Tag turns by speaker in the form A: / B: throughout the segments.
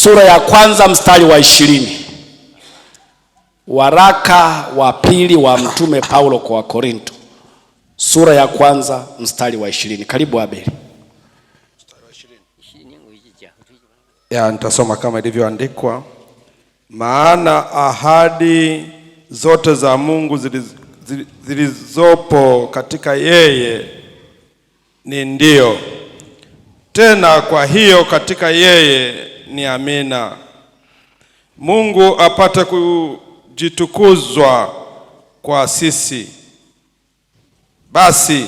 A: Sura ya kwanza mstari wa 20. Waraka wa pili wa Mtume Paulo kwa Wakorinto sura ya kwanza mstari wa 20. Karibu Abeli.
B: Ya, nitasoma kama ilivyoandikwa. Maana ahadi zote za Mungu zilizopo katika yeye ni ndio, tena kwa hiyo katika yeye ni amina, Mungu apate kujitukuzwa kwa sisi. Basi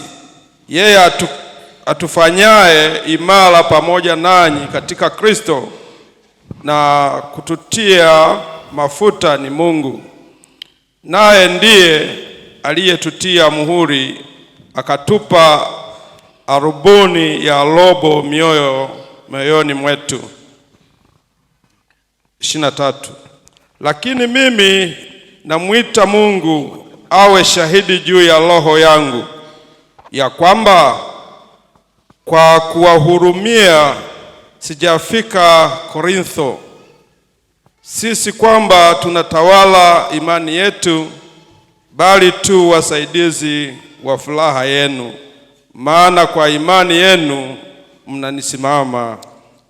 B: yeye atufanyaye imara pamoja nanyi katika Kristo na kututia mafuta ni Mungu, naye ndiye aliyetutia muhuri akatupa arubuni ya robo mioyoni mwetu. 23. Lakini mimi namwita Mungu awe shahidi juu ya roho yangu, ya kwamba kwa kuwahurumia sijafika Korintho. Sisi kwamba tunatawala imani yetu, bali tu wasaidizi wa furaha yenu, maana kwa imani yenu mnanisimama.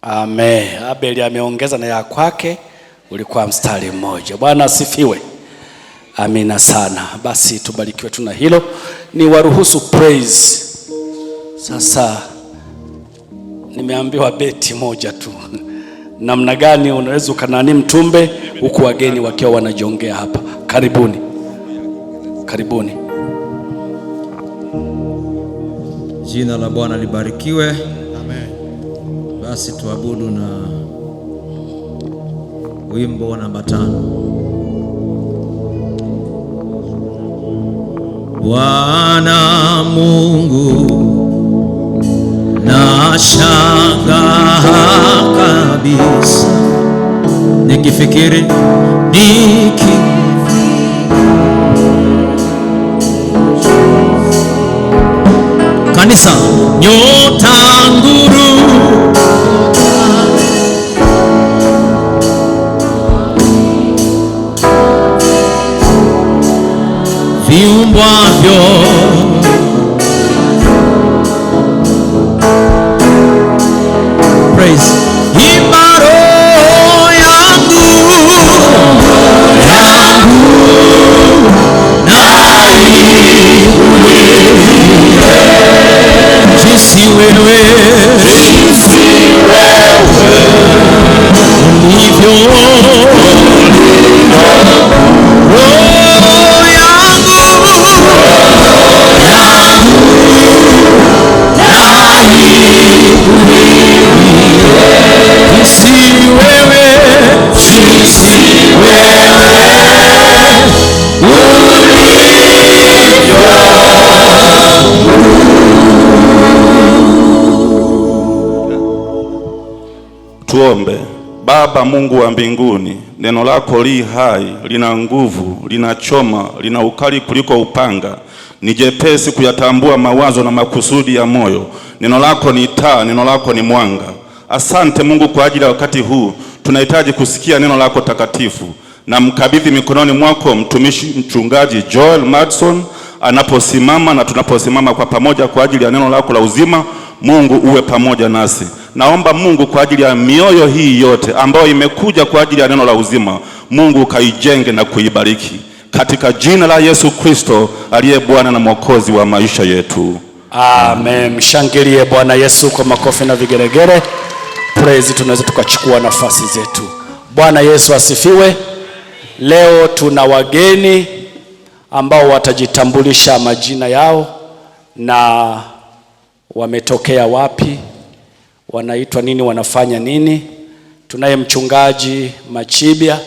A: Amen. Abeli ameongeza na ya kwake, ulikuwa mstari mmoja. Bwana asifiwe. Amina sana. Basi tubarikiwe tuna hilo. Ni waruhusu praise. Sasa nimeambiwa beti moja tu. Namna gani unaweza ukanani mtumbe huku wageni wakiwa wanajongea hapa. Karibuni. Karibuni.
C: Jina la Bwana libarikiwe.
D: Amen.
C: Basi tuabudu na wimbo namba 5. Bwana Mungu, nashangaa kabisa nikifikiri, kanisa, nyota, nguru, viumbwavyo praise. Imba roho yangu, na jinsi wewe ulivyo, roho yangu jinsi wewe, jinsi wewe ulivyo.
E: Tuombe. Baba Mungu wa mbinguni, neno lako li hai, lina nguvu, linachoma, lina ukali kuliko upanga, ni jepesi kuyatambua mawazo na makusudi ya moyo. Neno lako ni taa, neno lako ni mwanga. Asante Mungu kwa ajili ya wakati huu, tunahitaji kusikia neno lako takatifu. Na mkabidhi mikononi mwako mtumishi mchungaji Joel Madson anaposimama na tunaposimama kwa pamoja kwa ajili ya neno lako la uzima. Mungu uwe pamoja nasi. Naomba Mungu kwa ajili ya mioyo hii yote ambayo imekuja kwa ajili ya neno la uzima, Mungu ukaijenge na kuibariki katika jina la Yesu Kristo aliye Bwana na Mwokozi wa maisha yetu.
A: Amen. Mshangilie Bwana Yesu kwa makofi na vigelegele. Praise, tunaweza tukachukua nafasi zetu. Bwana Yesu asifiwe. Leo tuna wageni ambao watajitambulisha majina yao na wametokea wapi, wanaitwa nini, wanafanya nini. Tunaye mchungaji Machibia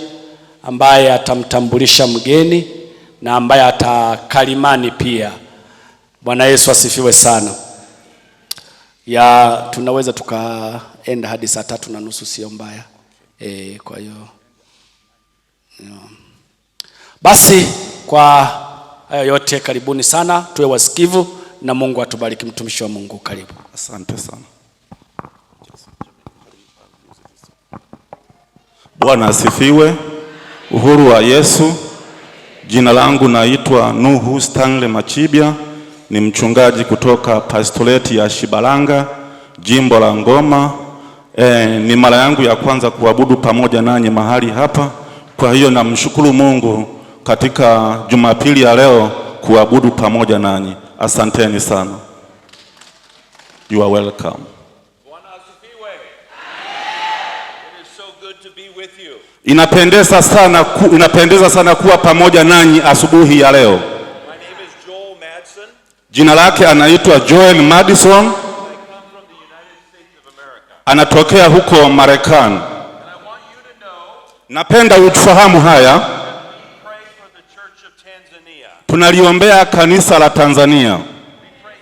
A: ambaye atamtambulisha mgeni na ambaye atakalimani pia. Bwana Yesu asifiwe sana. Ya, tunaweza tukaenda hadi 3:30, sio mbaya. Kwa hiyo basi kwa hayo yote, karibuni sana, tuwe wasikivu na Mungu atubariki. Mtumishi wa Mungu, karibu.
E: Asante sana. Bwana asifiwe. Uhuru wa Yesu. Jina langu naitwa Nuhu Stanley Machibya, ni mchungaji kutoka pastoreti ya Shibalanga, jimbo la Ngoma. Ni mara yangu ya kwanza kuabudu pamoja nanyi mahali hapa. Kwa hiyo namshukuru Mungu katika Jumapili ya leo kuabudu pamoja nanyi. Asanteni sana. You are welcome.
D: Bwana asifiwe. It is so good to be with you.
E: Inapendeza sana kuwa pamoja nanyi asubuhi ya leo.
D: My name is Joel Madsen.
E: Jina lake anaitwa Joel Madison,
D: I come from the United States of America.
E: Anatokea huko Marekani.
D: And I want you to know
E: Napenda ufahamu haya,
D: we pray for the Church of Tanzania.
E: Tunaliombea kanisa la Tanzania.
D: We pray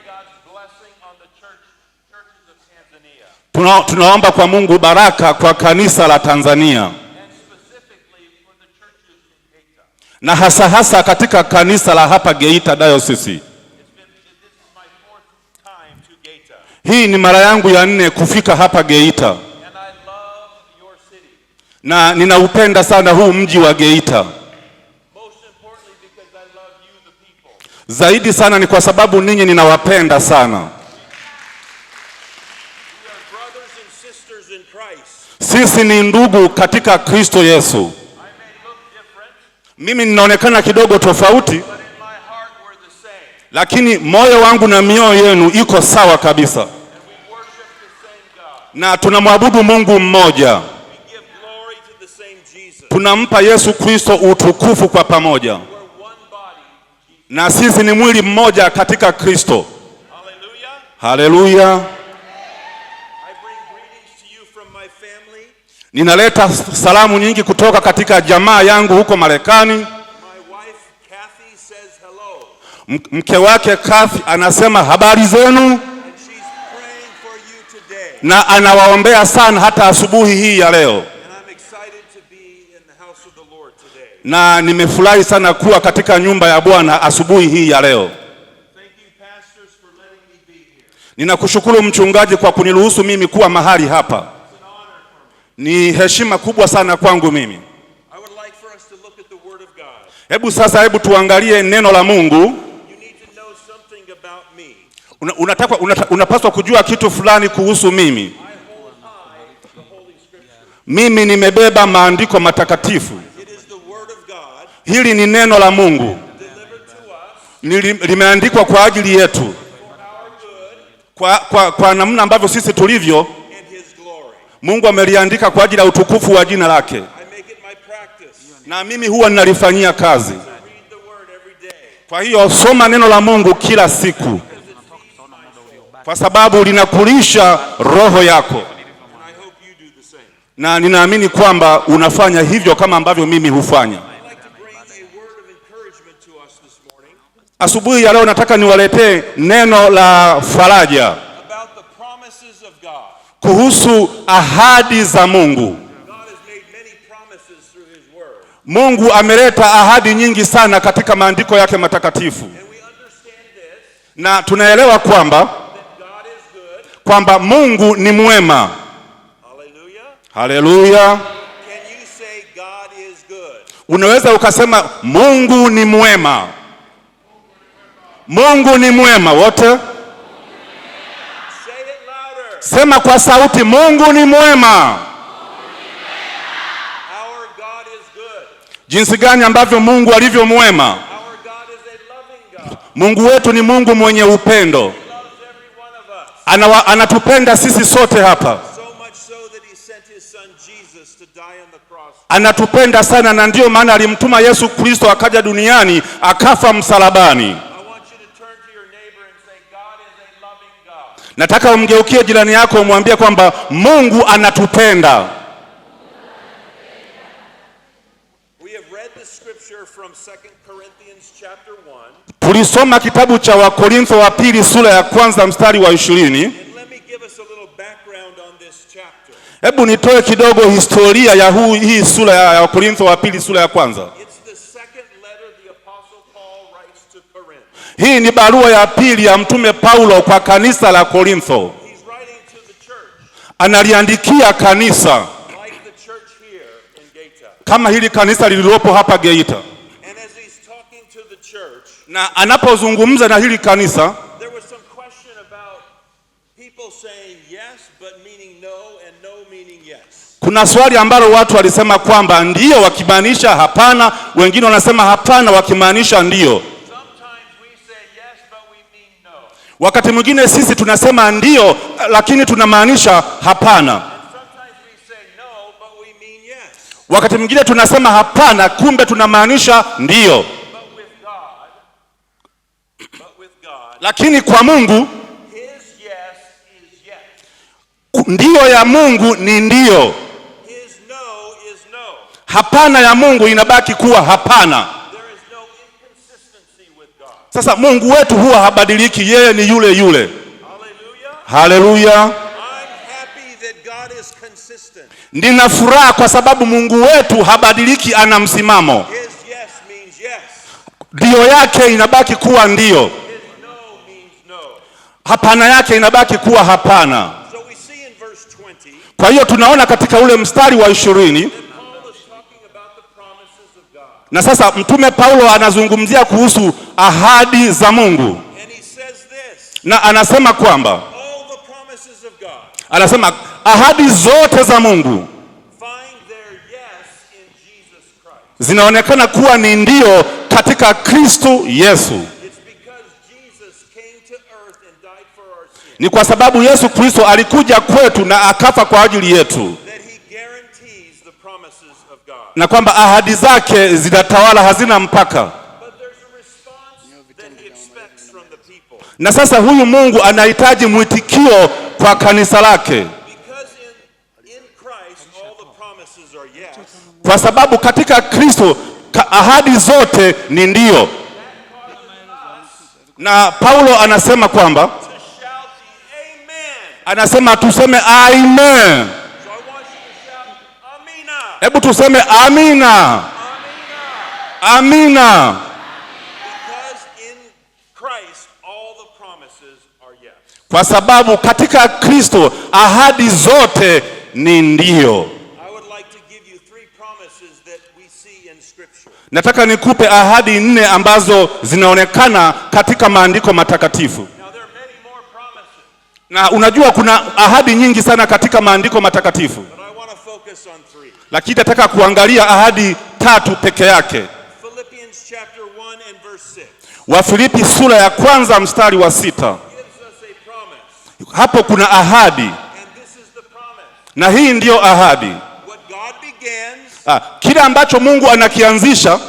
D: God's blessing on the churches of Tanzania.
E: Tunaomba kwa Mungu baraka kwa kanisa la Tanzania
D: And specifically for the churches in Geita.
E: Na hasa hasa katika kanisa la hapa Geita Diocese.
D: This is my fourth time to Geita.
E: Hii ni mara yangu ya nne kufika hapa Geita
D: And I love your city.
E: Na ninaupenda sana huu mji wa Geita.
D: Most importantly because I love you, the people.
E: Zaidi sana ni kwa sababu ninyi ninawapenda sana.
D: We are brothers and sisters in Christ.
E: Sisi ni ndugu katika Kristo Yesu.
D: I may look different,
E: Mimi ninaonekana kidogo tofauti,
D: but in my heart we're the same.
E: Lakini moyo wangu na mioyo yenu iko sawa kabisa,
D: And we worship the same God.
E: Na tunamwabudu Mungu mmoja.
D: We give glory to the same Jesus.
E: Tunampa Yesu Kristo utukufu kwa pamoja,
D: We're one body in Jesus.
E: Na sisi ni mwili mmoja katika Kristo.
D: Hallelujah.
E: Haleluya!
D: I bring greetings to you from my family.
E: Ninaleta salamu nyingi kutoka katika jamaa yangu huko Marekani.
D: My wife, Kathy, says hello.
E: Mke wake Kathy anasema habari zenu,
D: And she's praying for you today.
E: Na anawaombea sana hata asubuhi hii ya leo.
D: And I'm excited to be in the house of the Lord today.
E: Na nimefurahi sana kuwa katika nyumba ya Bwana asubuhi hii ya leo.
D: Thank you, pastors, for letting me be here.
E: Ninakushukuru mchungaji kwa kuniruhusu mimi kuwa mahali hapa.
D: It's an honor for me.
E: Ni heshima kubwa sana kwangu mimi.
D: I would like for us to look at the Word of God.
E: Hebu sasa, hebu tuangalie neno la Mungu.
D: You need to know something about me.
E: Unapaswa kujua kitu fulani kuhusu mimi.
D: I hold high the Holy Scripture.
E: Mimi nimebeba maandiko matakatifu.
D: It is the Word of God
E: Hili ni neno la Mungu.
D: Delivered to us
E: Limeandikwa kwa ajili yetu.
D: For our good
E: Kwa namna ambavyo sisi tulivyo,
D: and His glory.
E: Mungu ameliandika kwa ajili ya utukufu wa jina lake.
D: I make it my practice
E: Na mimi huwa ninalifanyia kazi.
D: to read the Word every day
E: Kwa hiyo soma neno la Mungu kila siku,
D: because it feeds my soul.
E: kwa sababu linakulisha roho yako,
D: And I hope you do the same.
E: Na ninaamini kwamba unafanya hivyo kama ambavyo mimi hufanya.
D: I'd like to bring a word of encouragement to us this morning
E: Asubuhi ya leo nataka niwaletee neno la faraja
D: about the promises of God.
E: Kuhusu ahadi za Mungu.
D: God has made many promises through His Word.
E: Mungu ameleta ahadi nyingi sana katika maandiko yake matakatifu,
D: And we understand this,
E: na tunaelewa kwamba
D: that God is good.
E: Kwamba Mungu ni mwema.
D: Hallelujah.
E: Haleluya!
D: Can you say God is good?
E: Unaweza ukasema Mungu ni mwema. Mungu ni mwema wote.
D: Say it louder.
E: Sema kwa sauti, Mungu ni mwema.
D: Our God is good.
E: Jinsi gani ambavyo Mungu alivyo mwema.
D: Our God is a loving God.
E: Mungu wetu ni Mungu mwenye upendo.
D: He loves every one of us.
E: Anatupenda sisi sote hapa.
D: So much so that he sent his son Jesus to die on the cross.
E: Anatupenda sana na ndiyo maana alimtuma Yesu Kristo akaja duniani akafa msalabani.
D: I want you to turn to your neighbor and say, God is a loving God.
E: Nataka umgeukie jirani yako umwambie kwamba Mungu anatupenda.
D: We have read the scripture from 2 Corinthians chapter 1.
E: Tulisoma kitabu cha Wakorintho wa pili sura ya kwanza mstari wa 20.
D: And let me give us a little background on this chapter.
E: Hebu nitoe kidogo historia ya hii sura ya Wakorintho wa pili sura ya kwanza.
D: It's the second letter the Apostle Paul writes to Corinth.
E: Hii ni barua ya pili ya Mtume Paulo kwa kanisa la Korintho.
D: He's writing to the church,
E: Analiandikia kanisa
D: like the church here in
E: Kama hili kanisa lililopo hapa Geita.
D: And as he's talking to the church,
E: Na anapozungumza na hili kanisa,
D: there was some question about people saying yes but meaning no and no meaning yes.
E: kuna swali ambalo watu walisema kwamba ndiyo wakimaanisha hapana, wengine wanasema hapana wakimaanisha ndiyo.
D: Sometimes we say yes but we mean no.
E: Wakati mwingine sisi tunasema ndiyo lakini tunamaanisha hapana.
D: And sometimes we say no but we mean yes.
E: Wakati mwingine tunasema hapana, kumbe tunamaanisha ndiyo.
D: But with God,
E: Lakini kwa Mungu,
D: his yes is yes.
E: ndiyo ya Mungu ni ndiyo,
D: His no is no.
E: hapana ya Mungu inabaki kuwa hapana.
D: There is no inconsistency with God.
E: Sasa Mungu wetu huwa habadiliki, yeye ni yule yule.
D: Hallelujah.
E: Haleluya!
D: I'm happy that God is consistent.
E: Nina furaha kwa sababu Mungu wetu habadiliki, ana msimamo.
D: His yes means yes.
E: Ndiyo yake inabaki kuwa ndiyo,
D: His no means no.
E: hapana yake inabaki kuwa hapana.
D: So we see in verse 20
E: Kwa hiyo tunaona katika ule mstari wa 20,
D: that Paul is talking about the promises of God.
E: na sasa Mtume Paulo anazungumzia kuhusu ahadi za Mungu,
D: And he says this,
E: na anasema kwamba,
D: all the promises of God
E: anasema ahadi zote za Mungu
D: find their yes in Jesus Christ.
E: zinaonekana kuwa ni ndio katika Kristo Yesu.
D: It's because Jesus came to earth and died for our sins
E: Ni kwa sababu Yesu Kristo alikuja kwetu na akafa kwa ajili yetu,
D: that he guarantees the promises of God.
E: na kwamba ahadi zake zinatawala, hazina mpaka.
D: But there's a response that he expects from the people.
E: Na sasa huyu Mungu anahitaji mwitikio kwa kanisa lake,
D: Because in Christ all the promises are yes.
E: kwa sababu katika Kristo ahadi zote ni ndio. Na Paulo anasema kwamba,
D: To shout the amen.
E: anasema tuseme amen.
D: So I want you to shout amina.
E: Hebu tuseme amina,
D: Amina.
E: amina,
D: Because in Christ all the promises are yes.
E: kwa sababu katika Kristo ahadi zote ni ndio.
D: I would like to give you three promises that we see in Scripture.
E: Nataka nikupe ahadi nne ambazo zinaonekana katika maandiko matakatifu.
D: Now there are many more promises,
E: Na unajua kuna ahadi nyingi sana katika maandiko matakatifu,
D: but I want to focus on three.
E: lakini nataka kuangalia ahadi tatu peke yake.
D: Philippians chapter 1 and verse 6
E: Wafilipi sura ya 1 mstari wa 6,
D: gives us a promise.
E: hapo kuna ahadi,
D: And this is the promise.
E: na hii ndiyo ahadi.
D: What God begins,
E: Kile ambacho Mungu anakianzisha
D: he will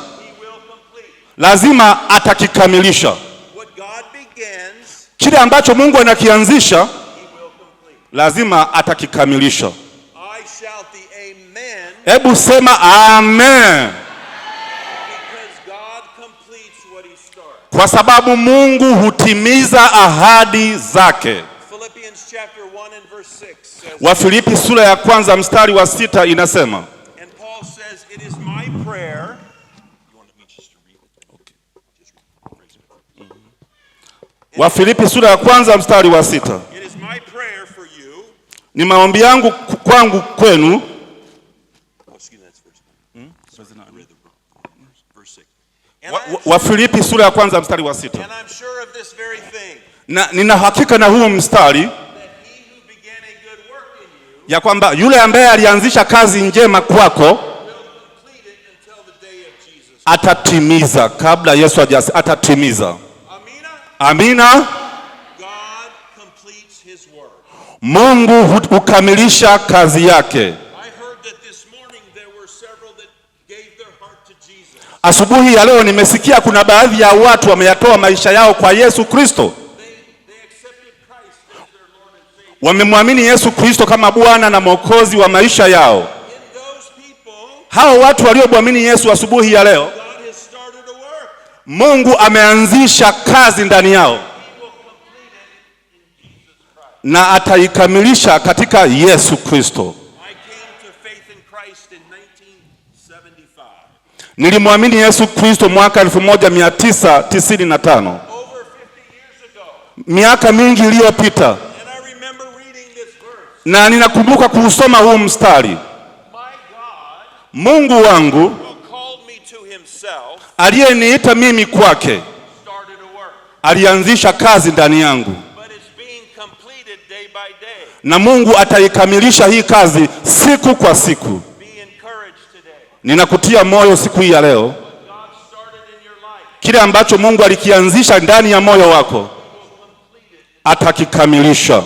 D: complete.
E: lazima atakikamilisha.
D: What God begins,
E: Kile ambacho Mungu anakianzisha
D: he will complete.
E: lazima atakikamilisha.
D: I shout the amen
E: Hebu sema amen,
D: because God completes what he starts.
E: kwa sababu Mungu hutimiza ahadi zake.
D: Philippians chapter 1 and verse 6 says,
E: Wafilipi sura ya 1 mstari wa 6 inasema,
D: and Paul says, it is my prayer. You want me just to read it? Okay. Just read it.
E: Wafilipi sura ya 1 mstari wa 6,
D: It is my prayer for you.
E: ni maombi yangu kwangu kwenu.
D: Oh, excuse me, that's verse 9. Sorry, I read the wrong verse. Verse 6. And
E: Wafilipi sura ya 1 mstari wa 6,
D: And I'm sure of this very thing,
E: na nina hakika na huu mstari
D: that he who began a good work in you
E: ya kwamba yule ambaye alianzisha kazi njema kwako
D: will complete it until the day of Jesus.
E: atatimiza kabla Yesu haja, atatimiza.
D: Amina.
E: Amina.
D: God completes his work.
E: Mungu hukamilisha kazi yake.
D: I heard that this morning there were several that gave their heart to Jesus.
E: Asubuhi ya leo nimesikia kuna baadhi ya watu wameyatoa maisha yao kwa Yesu Kristo,
D: They accepted Christ as their Lord and Savior.
E: wamemwamini Yesu Kristo kama Bwana na Mwokozi wa maisha yao.
D: In those people,
E: Hao watu waliomwamini Yesu asubuhi ya leo,
D: God has started a work.
E: Mungu ameanzisha kazi ndani yao
D: He will complete it in Jesus Christ.
E: na ataikamilisha katika Yesu Kristo.
D: I came to faith in Christ in 1975.
E: Nilimwamini Yesu Kristo mwaka 1995,
D: Over 50 years ago.
E: miaka mingi iliyopita,
D: And I remember reading this verse.
E: na ninakumbuka kuusoma huu mstari.
D: My God
E: Mungu wangu
D: who called me to himself,
E: aliyeniita mimi kwake
D: started a work.
E: Alianzisha kazi ndani yangu,
D: But it's being completed day by day.
E: Na Mungu ataikamilisha hii kazi siku kwa siku.
D: Be encouraged today.
E: Ninakutia moyo siku hii ya leo,
D: What God started in your life,
E: kile ambacho Mungu alikianzisha ndani ya moyo wako atakikamilisha.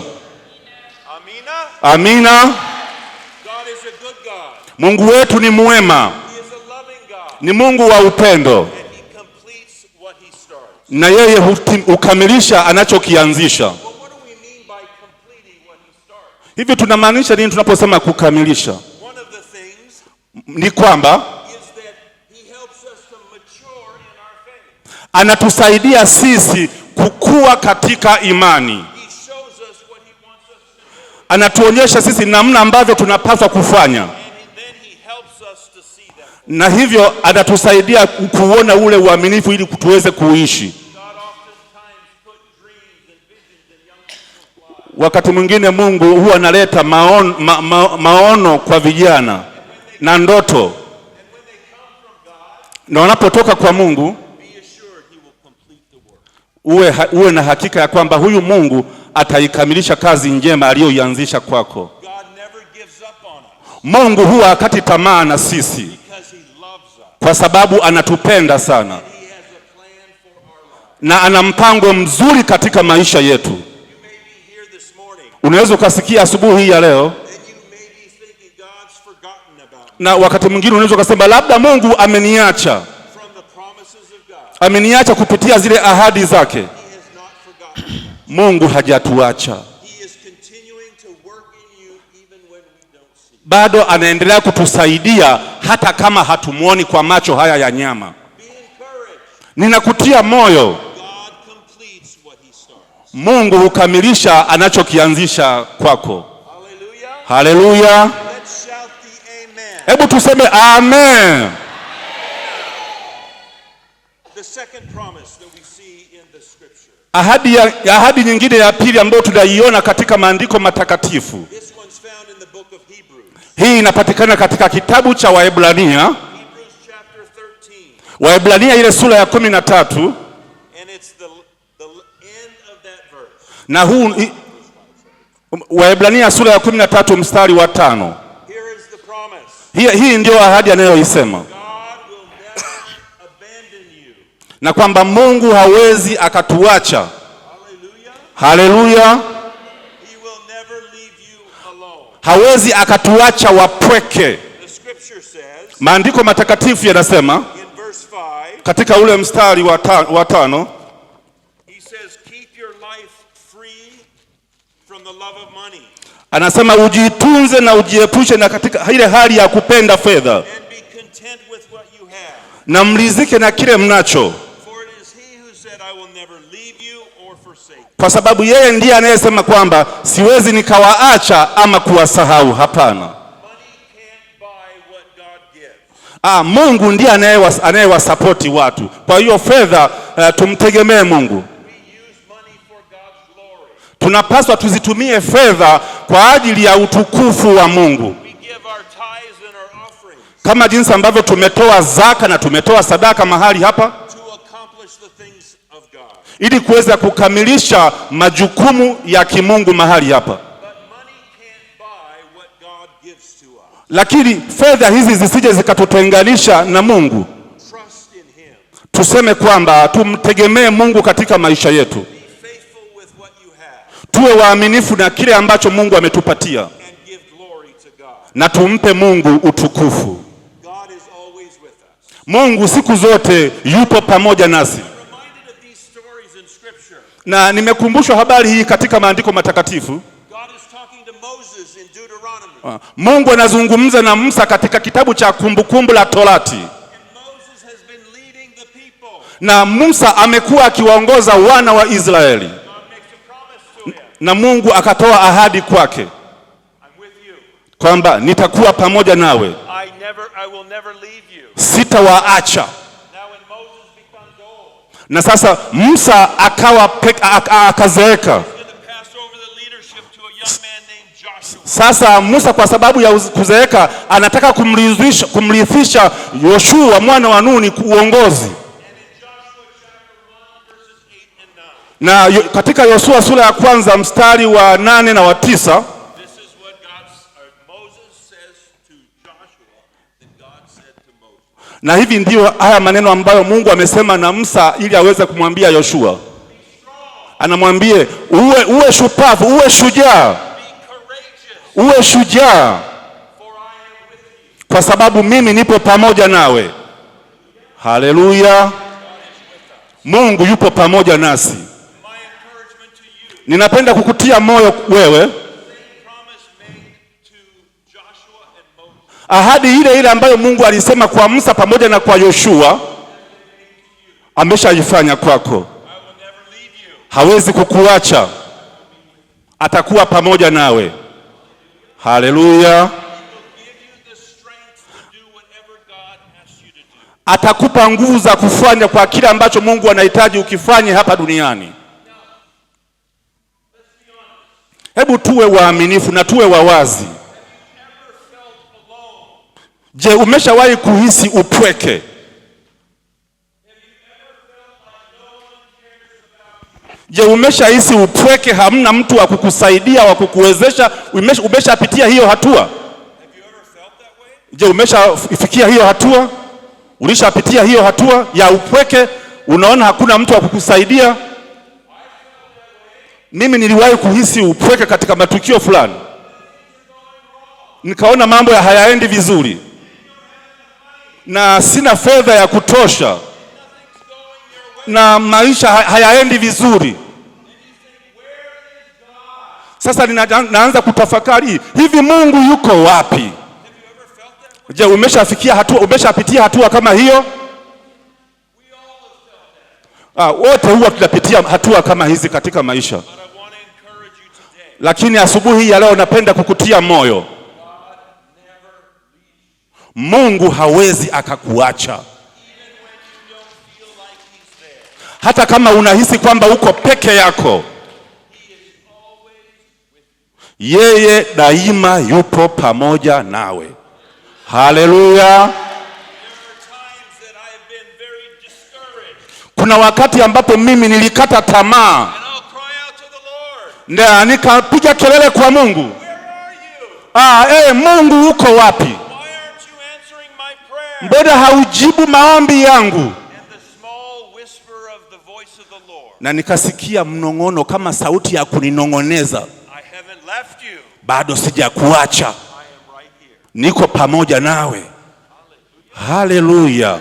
D: Amina.
E: Amina.
D: God is a good God.
E: Mungu wetu ni mwema,
D: He is a loving God.
E: Ni Mungu wa upendo,
D: And he completes what he starts.
E: Na yeye hukamilisha anachokianzisha.
D: Well, what do we mean by completing what he starts?
E: Hivi tunamaanisha nini tunaposema kukamilisha?
D: One of the things
E: Ni kwamba
D: is that he helps us to mature in our faith.
E: Anatusaidia sisi kukua katika imani.
D: He shows us what he wants us to do.
E: Anatuonyesha sisi namna ambavyo tunapaswa kufanya,
D: And then he helps us to see that.
E: Na hivyo anatusaidia kuona ule uaminifu ili tuweze kuishi.
D: God oftentimes put dreams and visions in young people's lives.
E: Wakati mwingine Mungu huwa analeta maono kwa vijana na ndoto,
D: And when they come from God,
E: na wanapotoka kwa Mungu
D: be assured he will complete the work.
E: uwe na hakika ya kwamba huyu Mungu ataikamilisha kazi njema aliyoianzisha kwako.
D: God never gives up on us
E: Mungu huwa hakati tamaa na sisi
D: because he loves us.
E: Kwa sababu anatupenda sana
D: He has a plan for our lives.
E: Na ana mpango mzuri katika maisha yetu.
D: You may be here this morning
E: Unaweza ukasikia asubuhi hii ya leo,
D: and you may be thinking God's forgotten about me.
E: Na wakati mwingine unaweza ukasema labda Mungu ameniacha,
D: From the promises of God,
E: ameniacha kupitia zile ahadi zake.
D: he has not forgotten.
E: Mungu hajatuacha,
D: He is continuing to work in you even when we don't see.
E: Bado anaendelea kutusaidia hata kama hatumuoni kwa macho haya ya nyama.
D: Be encouraged.
E: Ninakutia moyo,
D: God completes what he starts.
E: Mungu hukamilisha anachokianzisha kwako.
D: Hallelujah.
E: Haleluya!
D: Let's shout the amen.
E: Hebu tuseme amen.
D: The second promise that we see in the scripture.
E: Ahadi nyingine ya pili ambayo tunaiona katika maandiko matakatifu,
D: This one's found in the book of Hebrews.
E: Hii inapatikana katika kitabu cha Waebrania,
D: Hebrews chapter 13.
E: Waebrania ile sura ya 13
D: And it's the end of that verse.
E: Na huu Waebrania sura ya 13 mstari wa 5.
D: Here is the promise.
E: Hii ndio ahadi anayoisema,
D: God will never abandon you.
E: Na kwamba Mungu hawezi akatuacha.
D: Hallelujah.
E: Haleluya!
D: He will never leave you alone.
E: Hawezi akatuacha wapweke.
D: The scripture says
E: Maandiko matakatifu yanasema
D: in verse 5,
E: katika ule mstari wa 5,
D: he says, "Keep your life free from the love of money
E: anasema ujitunze na ujiepushe na katika ile hali ya kupenda fedha,
D: and be content with what you have.
E: Na mlizike na kile mnacho,
D: For it is he who said, 'I will never leave you or forsake you.'"
E: kwa sababu yeye ndiye anayesema kwamba siwezi nikawaacha ama kuwasahau. Hapana.
D: Money can't buy what God gives.
E: Mungu ndiye anayewasapoti watu. Kwa hiyo fedha, tumtegemee Mungu.
D: We use money for God's glory.
E: Tunapaswa tuzitumie fedha kwa ajili ya utukufu wa Mungu,
D: We give our tithes and our offerings
E: kama jinsi ambavyo tumetoa zaka na tumetoa sadaka mahali hapa
D: to accomplish the things of God.
E: Ili kuweza kukamilisha majukumu ya kimungu mahali hapa.
D: But money can't buy what God gives to us.
E: Lakini fedha hizi zisije zikatutenganisha na Mungu.
D: Trust in him.
E: Tuseme kwamba tumtegemee Mungu katika maisha yetu.
D: Be faithful with what you have
E: Tuwe waaminifu na kile ambacho Mungu ametupatia
D: and give glory to God.
E: Na tumpe Mungu utukufu.
D: God is always with us.
E: Mungu siku zote yupo pamoja nasi.
D: I'm reminded of these stories in Scripture.
E: Na nimekumbushwa habari hii katika maandiko matakatifu.
D: God is talking to Moses in Deuteronomy.
E: Mungu anazungumza na Musa katika kitabu cha Kumbukumbu la Torati.
D: And Moses has been leading the people.
E: Na Musa amekuwa akiwaongoza wana wa Israeli.
D: God makes a promise to him.
E: Na Mungu akatoa ahadi kwake
D: I'm with you.
E: Kwamba nitakuwa pamoja nawe,
D: I will never leave you.
E: Sitawaacha.
D: Now when Moses becomes old,
E: Na sasa Musa akawa akazeeka.
D: he's going to pass over the leadership to a young man named Joshua.
E: Sasa Musa kwa sababu ya kuzeeka anataka kumrithisha Yoshua mwana wa Nuni uongozi.
D: And in Joshua chapter 1, verses 8 and 9,
E: Na katika Yoshua sura ya kwanza mstari wa 8 na wa 9,
D: this is what Moses says to Joshua that God said to Moses.
E: na hivi ndiyo haya maneno ambayo Mungu amesema na Musa ili aweze kumwambia Yoshua. Anamwambie uwe shupavu, uwe shujaa,
D: Be courageous,
E: uwe shujaa,
D: for I am with you.
E: kwa sababu mimi nipo pamoja nawe. Haleluya! Mungu yupo pamoja nasi.
D: My encouragement to you,
E: Ninapenda kukutia moyo wewe,
D: same promise made to Joshua and Moses,
E: ahadi ile ile ambayo Mungu alisema kwa Musa pamoja na kwa Yoshua ameshaifanya kwako.
D: I will never leave you.
E: Hawezi kukuacha, atakuwa pamoja nawe. Haleluya!
D: He will give you the strength to do whatever God asks you to do.
E: Atakupa nguvu za kufanya kwa kile ambacho Mungu anahitaji ukifanye hapa duniani. Hebu tuwe waaminifu na tuwe wawazi.
D: Ever felt alone?
E: Je, umeshawahi kuhisi upweke? Je, umeshahisi upweke, hamna mtu wa kukusaidia wa kukuwezesha? Umeshapitia hiyo hatua?
D: Have you ever felt that way?
E: Je, umeshafikia hiyo hatua? Ulishapitia hiyo hatua ya upweke, unaona hakuna mtu wa kukusaidia? Mimi niliwahi kuhisi upweke katika matukio fulani, nikaona mambo ya hayaendi vizuri na sina fedha ya kutosha na maisha hayaendi vizuri. Sasa naanza kutafakari, hivi Mungu yuko wapi? Je, umeshafikia hatua, umeshapitia hatua kama hiyo? Wote huwa tunapitia hatua kama hizi katika maisha.
D: But I want to encourage you today.
E: Lakini asubuhi ya leo napenda kukutia moyo. Mungu hawezi akakuacha.
D: Even when you don't feel like he's there,
E: Hata kama unahisi kwamba uko peke yako,
D: he is always with you.
E: yeye daima yupo pamoja nawe. Haleluya.
D: There are times that I have been very discouraged,
E: Kuna wakati ambapo mimi nilikata tamaa
D: and I'll cry out to the Lord,
E: na nikapiga kelele kwa Mungu.
D: "Where are you?
E: Mungu uko wapi?
D: Why aren't you answering my prayer?"
E: Mbona haujibu maombi yangu?
D: And the small whisper of the voice of the Lord,
E: Na nikasikia mnong'ono kama sauti ya kuninong'oneza,
D: "I haven't left you.
E: bado sijakuacha,
D: I am right here."
E: niko pamoja nawe. Haleluya.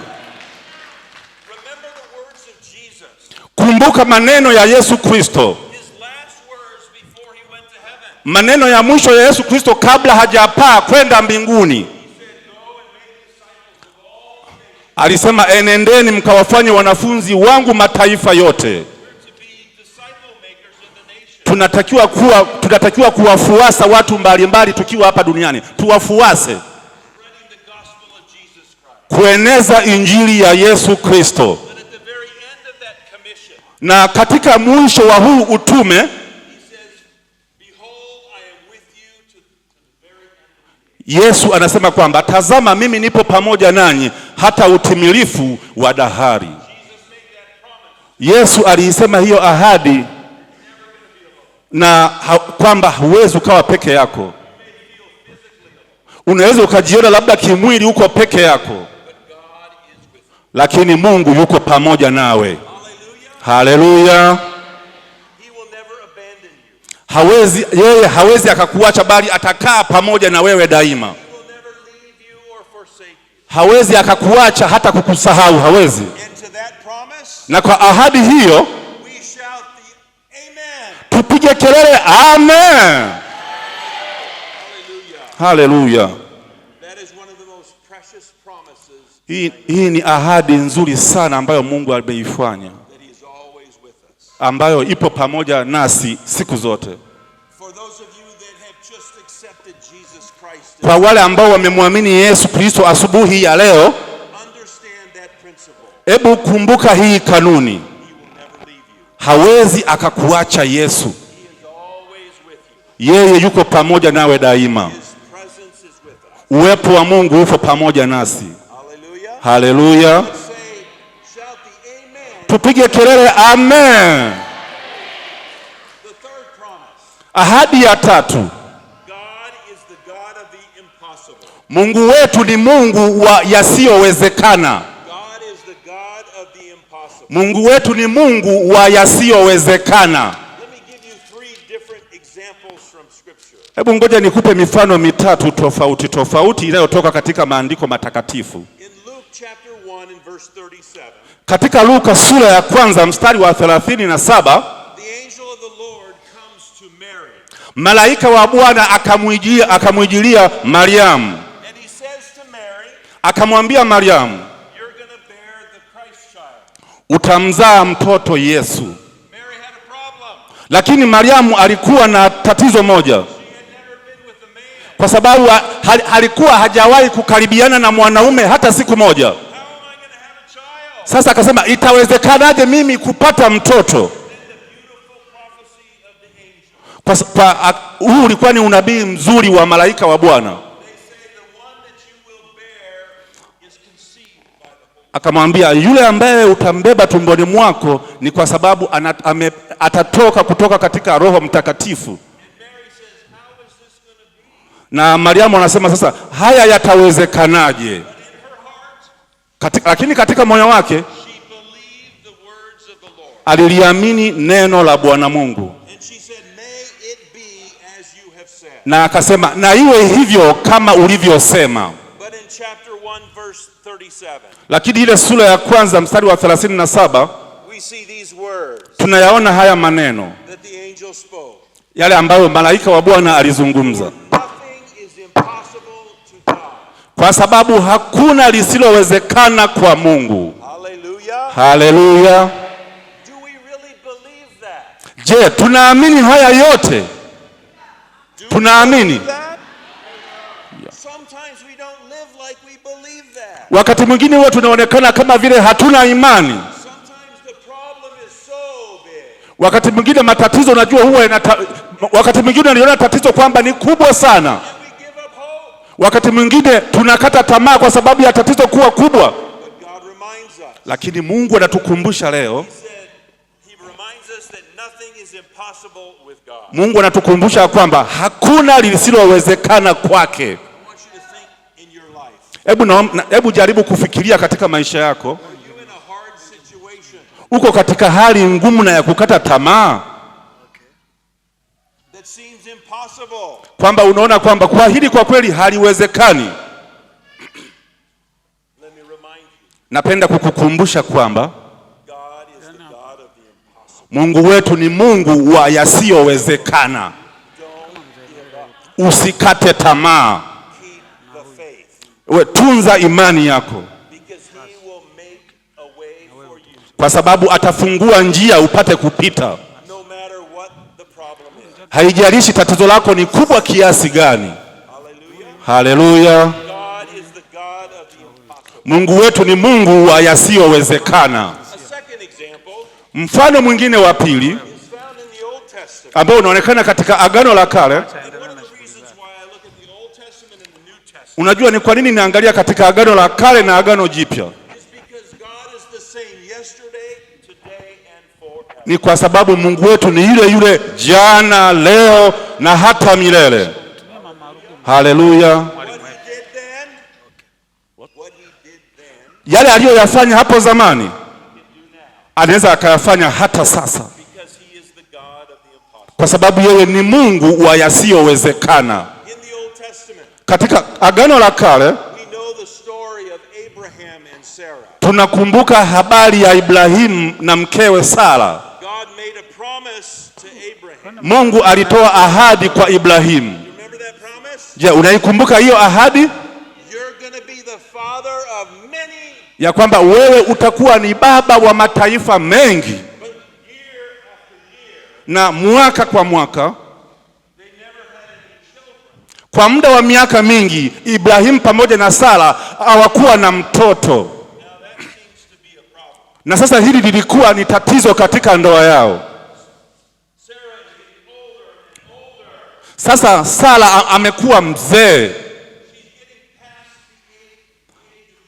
D: Remember the words of Jesus,
E: Kumbuka maneno ya Yesu Kristo,
D: his last words before he went to heaven.
E: maneno ya mwisho ya Yesu Kristo kabla hajapaa kwenda mbinguni.
D: He said, "Go and make disciples of all nations."
E: Alisema, enendeni mkawafanye wanafunzi wangu mataifa yote.
D: We're to be disciple makers of the nation.
E: Tunatakiwa kuwafuasa watu mbalimbali tukiwa hapa duniani, tuwafuase
D: Spreading the gospel of Jesus Christ.
E: kueneza injili ya Yesu Kristo.
D: But at the very end of that commission,
E: Na katika mwisho wa huu utume
D: he says, "Behold, I am with you to the very end."
E: Yesu anasema kwamba tazama, mimi nipo pamoja nanyi hata utimilifu wa dahari.
D: Jesus made that promise.
E: Yesu aliisema hiyo ahadi na kwamba huwezi ukawa peke yako. Unaweza ukajiona labda kimwili uko peke yako,
D: But God is with you.
E: lakini Mungu yuko pamoja nawe.
D: Hallelujah.
E: Haleluya!
D: He will never abandon you.
E: Hawezi, yeye hawezi akakuacha, bali atakaa pamoja na wewe daima.
D: He will never leave you or forsake you.
E: Hawezi akakuacha hata kukusahau, hawezi.
D: And to that promise,
E: Na kwa ahadi hiyo
D: we shout the amen.
E: tupige kelele amen.
D: Hallelujah.
E: Haleluya!
D: That is one of the most precious promises
E: Hii ni ahadi nzuri sana ambayo Mungu ameifanya,
D: that he is always with us.
E: ambayo ipo pamoja nasi siku zote.
D: For those of you that have just accepted Jesus Christ,
E: Kwa wale ambao wamemwamini Yesu Kristo asubuhi ya leo,
D: understand that principle.
E: hebu kumbuka hii kanuni,
D: He will never leave you.
E: hawezi akakuacha Yesu.
D: He is always with you.
E: Yeye yuko pamoja nawe daima.
D: His presence is with us.
E: Uwepo wa Mungu upo pamoja nasi.
D: Hallelujah.
E: Haleluya!
D: Let's say, shout the amen.
E: Tupige kelele amen.
D: The third promise.
E: Ahadi ya tatu,
D: God is the God of the impossible.
E: Mungu wetu ni Mungu wa yasiyowezekana.
D: God is the God of the impossible.
E: Mungu wetu ni Mungu wa yasiyowezekana.
D: Let me give you three different examples from Scripture.
E: Hebu ngoja nikupe mifano mitatu tofauti tofauti inayotoka katika maandiko matakatifu.
D: In Luke chapter 1 and verse 37,
E: Katika Luka sura ya kwanza mstari wa 37,
D: the angel of the Lord comes to Mary
E: malaika wa Bwana akamwijilia Mariamu,
D: and he says to Mary,
E: akamwambia Mariamu,
D: "You're going to bear the Christ child."
E: utamzaa mtoto Yesu.
D: Mary had a problem.
E: Lakini Mariamu alikuwa na tatizo moja,
D: She had never been with a man.
E: kwa sababu alikuwa hajawahi kukaribiana na mwanaume hata siku moja.
D: How am I going to have a child?
E: Sasa akasema, itawezekanaje mimi kupata mtoto?
D: Then the beautiful prophecy of the angel.
E: Huu ulikuwa ni unabii mzuri wa malaika wa Bwana.
D: They say the one that you will bear is conceived by the Holy.
E: Akamwambia, yule ambaye utambeba tumboni mwako ni kwa sababu atatoka kutoka katika Roho Mtakatifu.
D: And Mary says, "How is this going to be?"
E: Na Mariamu anasema sasa, haya yatawezekanaje?
D: But in her heart,
E: Lakini katika moyo wake
D: she believed the words of the Lord.
E: aliliamini neno la Bwana Mungu,
D: And she said, "May it be as you have said."
E: na akasema, na iwe hivyo kama ulivyosema.
D: But in chapter 1, verse 37,
E: Lakini ile sura ya kwanza mstari wa 37
D: we see these words
E: tunayaona haya maneno
D: that the angel spoke.
E: yale ambayo malaika wa Bwana alizungumza,
D: Nothing is impossible to God.
E: kwa sababu hakuna lisilowezekana kwa Mungu.
D: Hallelujah.
E: Haleluya!
D: Do we really believe that?
E: Je, tunaamini haya yote?
D: Do we
E: Tunaamini.
D: believe that? Sometimes we don't live like we believe that.
E: Wakati mwingine huwa tunaonekana kama vile hatuna imani.
D: Sometimes the problem is so big.
E: Wakati mwingine matatizo, unajua huwa wakati mwingine unaliona tatizo kwamba ni kubwa sana.
D: And we give up hope.
E: Wakati mwingine tunakata tamaa kwa sababu ya tatizo kuwa kubwa,
D: But God reminds us.
E: lakini Mungu anatukumbusha leo.
D: He said, He reminds us that nothing is impossible with God.
E: Mungu anatukumbusha kwamba hakuna lisilowezekana kwake.
D: I want you to think in your life.
E: Hebu jaribu kufikiria katika maisha yako.
D: Are you in a hard situation
E: Uko katika hali ngumu na ya kukata tamaa,
D: that seems impossible?
E: kwamba unaona kwamba kwa hili kwa kweli haliwezekani.
D: Let me remind you,
E: Napenda kukukumbusha kwamba
D: God is the God of the impossible.
E: Mungu wetu ni Mungu wa yasiyowezekana.
D: Don't give up.
E: Usikate tamaa,
D: Keep the faith,
E: we tunza imani yako,
D: because He will make a way for you,
E: kwa sababu atafungua njia upate kupita.
D: no matter what the problem is.
E: Haijalishi tatizo lako ni kubwa kiasi gani.
D: Hallelujah.
E: Haleluya!
D: God is the God of the impossible.
E: Mungu wetu ni Mungu wa yasiyowezekana.
D: A second example
E: Mfano mwingine wa pili
D: is found in the Old Testament.
E: ambao unaonekana katika Agano la Kale.
D: And one of the reasons why I look at the Old Testament and the New Testament
E: Unajua ni kwa nini naangalia katika Agano la Kale na Agano Jipya?
D: is because God is the same yesterday, today, and forever.
E: Ni kwa sababu Mungu wetu ni yule yule jana, leo na hata milele. Haleluya!
D: What he did then, what he did then,
E: Yale aliyoyafanya hapo zamani anaweza akayafanya hata sasa,
D: because he is the God of the impossible.
E: kwa sababu yeye ni Mungu wa yasiyowezekana.
D: In the Old Testament,
E: Katika Agano la Kale
D: we know the story of Abraham and Sarah.
E: tunakumbuka habari ya Ibrahimu na mkewe Sara.
D: God made a promise to Abraham.
E: Mungu alitoa ahadi kwa Ibrahimu.
D: You remember that promise?
E: Je, unaikumbuka hiyo ahadi
D: You're going to be the father of many,
E: ya kwamba wewe utakuwa ni baba wa mataifa mengi?
D: but year after year,
E: Na mwaka kwa mwaka,
D: they never had any children.
E: kwa muda wa miaka mingi, Ibrahimu pamoja na Sara hawakuwa na mtoto.
D: Now that seems to be a problem.
E: Na sasa hili lilikuwa ni tatizo katika ndoa yao.
D: Sarah is getting older and older.
E: Sasa Sara amekuwa mzee.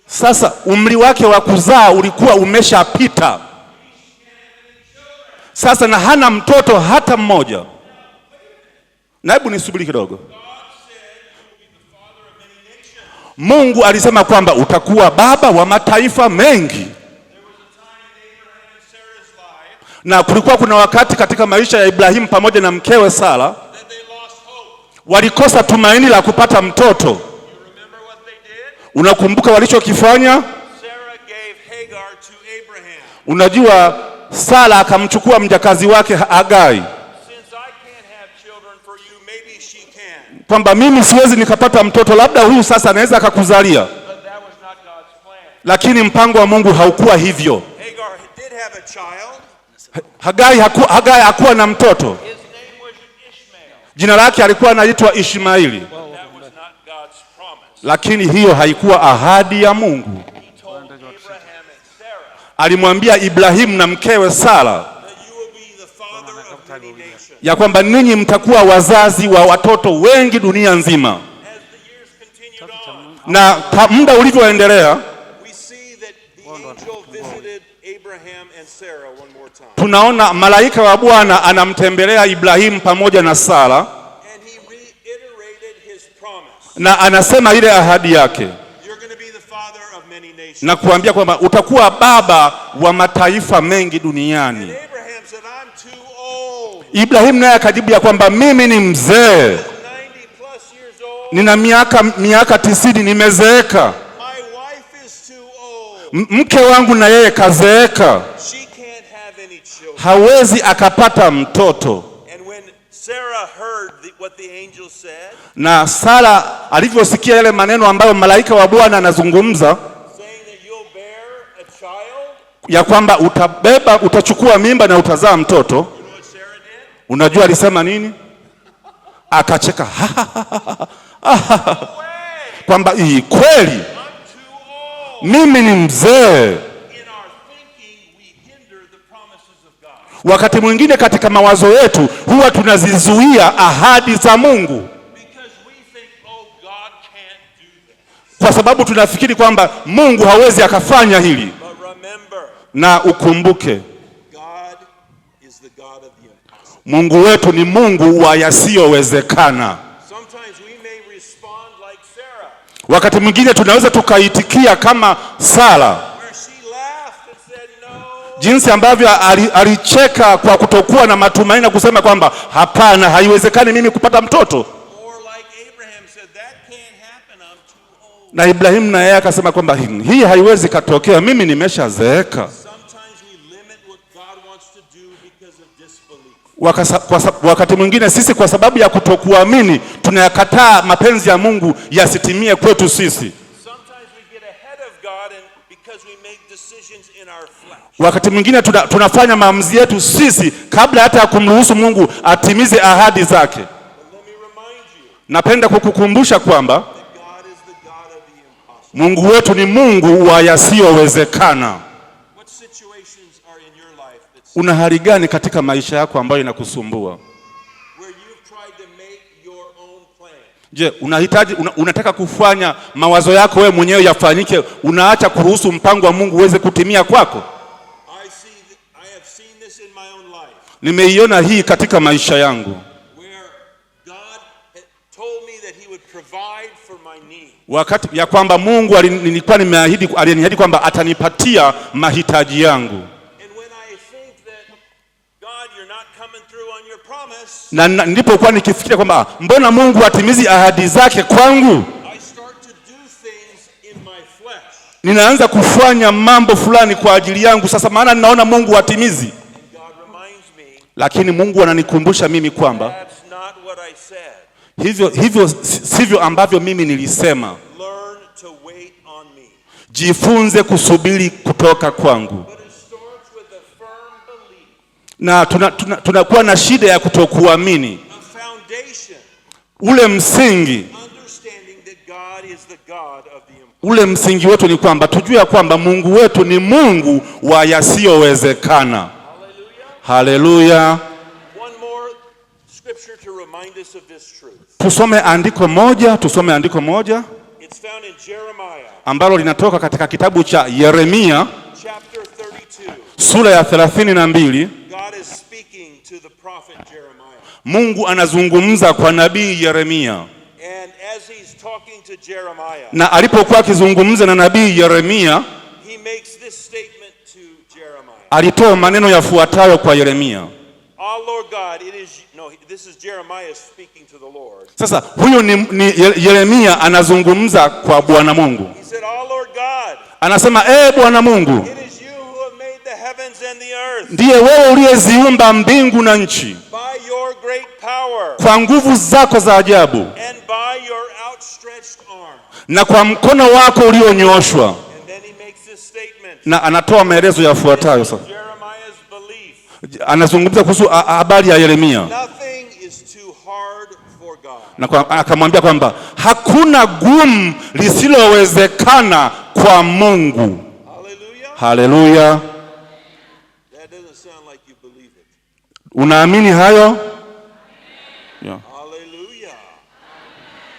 E: Sasa umri wake wa kuzaa ulikuwa umeshapita. Sasa na hana mtoto hata mmoja. Na hebu nisubiri kidogo. Mungu alisema kwamba utakuwa baba wa mataifa mengi. Na kulikuwa kuna wakati katika maisha ya Ibrahimu pamoja na mkewe Sara walikosa tumaini la kupata mtoto. Unakumbuka walichokifanya? Unajua, Sara akamchukua mjakazi wake Hagai, kwamba mimi siwezi nikapata mtoto, labda huyu sasa anaweza akakuzalia. Lakini mpango wa Mungu haukuwa hivyo. Hagai hakuwa na mtoto. Jina lake alikuwa anaitwa Ishmaeli. Lakini hiyo haikuwa ahadi ya Mungu. Alimwambia Ibrahimu na mkewe Sara ya kwamba ninyi mtakuwa wazazi wa watoto wengi dunia nzima. Na muda ulivyoendelea, tunaona malaika wa Bwana anamtembelea Ibrahimu pamoja na Sara, na anasema ile ahadi yake na kuambia kwamba utakuwa baba wa mataifa mengi duniani. Ibrahimu naye akajibu ya kwamba mimi ni mzee, nina miaka 90, nimezeeka. Mke wangu na yeye kazeeka, hawezi akapata mtoto. Na Sara alivyosikia yale maneno ambayo malaika wa Bwana anazungumza ya kwamba utabeba, utachukua mimba na utazaa mtoto, unajua alisema nini? Akacheka kwamba hii kweli, mimi ni mzee. Wakati mwingine katika mawazo yetu huwa tunazizuia ahadi za Mungu, kwa sababu tunafikiri kwamba Mungu hawezi akafanya hili. Na ukumbuke, Mungu wetu ni Mungu wa yasiyowezekana. Wakati mwingine tunaweza tukaitikia kama Sara, jinsi ambavyo alicheka kwa kutokuwa na matumaini na kusema kwamba hapana, haiwezekani mimi kupata mtoto. Na Ibrahimu na yeye akasema kwamba hii haiwezi katokea, mimi nimeshazeeka. Wakati mwingine sisi kwa sababu ya kutokuamini tunayakataa mapenzi ya Mungu yasitimie kwetu sisi. Wakati mwingine tunafanya maamuzi yetu sisi kabla hata ya kumruhusu Mungu atimize ahadi zake. Napenda kukukumbusha kwamba Mungu wetu ni Mungu wa yasiyowezekana. Una hali gani katika maisha yako ambayo inakusumbua? Je, unahitaji unataka kufanya mawazo yako wewe mwenyewe yafanyike, unaacha kuruhusu mpango wa Mungu uweze kutimia kwako? Nimeiona hii katika maisha yangu. Wakati ya kwamba Mungu nilikuwa nimeahidi, aliniahidi kwamba atanipatia mahitaji yangu. Na nilipokuwa nikifikiria kwamba mbona Mungu atimizi ahadi zake kwangu, ninaanza kufanya mambo fulani kwa ajili yangu sasa, maana ninaona Mungu atimizi. Lakini Mungu ananikumbusha mimi kwamba hivyo sivyo ambavyo mimi nilisema. Jifunze kusubiri kutoka kwangu. Na tunakuwa na shida ya kutokuamini. Ule msingi, ule msingi wetu ni kwamba tujue ya kwamba Mungu wetu ni Mungu wa yasiyowezekana. Haleluya.
D: scripture to remind us of this truth.
E: Tusome andiko moja, tusome andiko moja
D: It's found in Jeremiah
E: ambalo linatoka katika kitabu cha Yeremia
D: chapter 32.
E: Sura ya 32.
D: God is speaking to the prophet Jeremiah.
E: Mungu anazungumza kwa nabii Yeremia.
D: And as he's talking to Jeremiah,
E: Na alipokuwa akizungumza na nabii Yeremia,
D: he makes this statement to Jeremiah.
E: Alitoa maneno yafuatayo kwa Yeremia.
D: Ah, Lord God, it is no, this is Jeremiah speaking to the Lord.
E: Sasa huyu ni Yeremia anazungumza kwa Bwana Mungu.
D: He said, "Ah, Lord God,
E: Anasema, "Ee Bwana Mungu,
D: it is you who have made the heavens and the earth
E: ndiye wewe uliyeziumba mbingu na nchi
D: by your great power
E: kwa nguvu zako za ajabu
D: and by your outstretched arm."
E: na kwa mkono wako ulionyooshwa."
D: And then he makes this statement.
E: Na anatoa maelezo yafuatayo sasa.
D: Jeremiah's belief.
E: Anazungumza kuhusu habari ya Yeremia.
D: Nothing is too hard for God.
E: Na akamwambia kwamba hakuna gumu lisilowezekana kwa Mungu.
D: Hallelujah.
E: Haleluya.
D: That doesn't sound like you believe it.
E: Unaamini hayo? Yeah.
D: Hallelujah.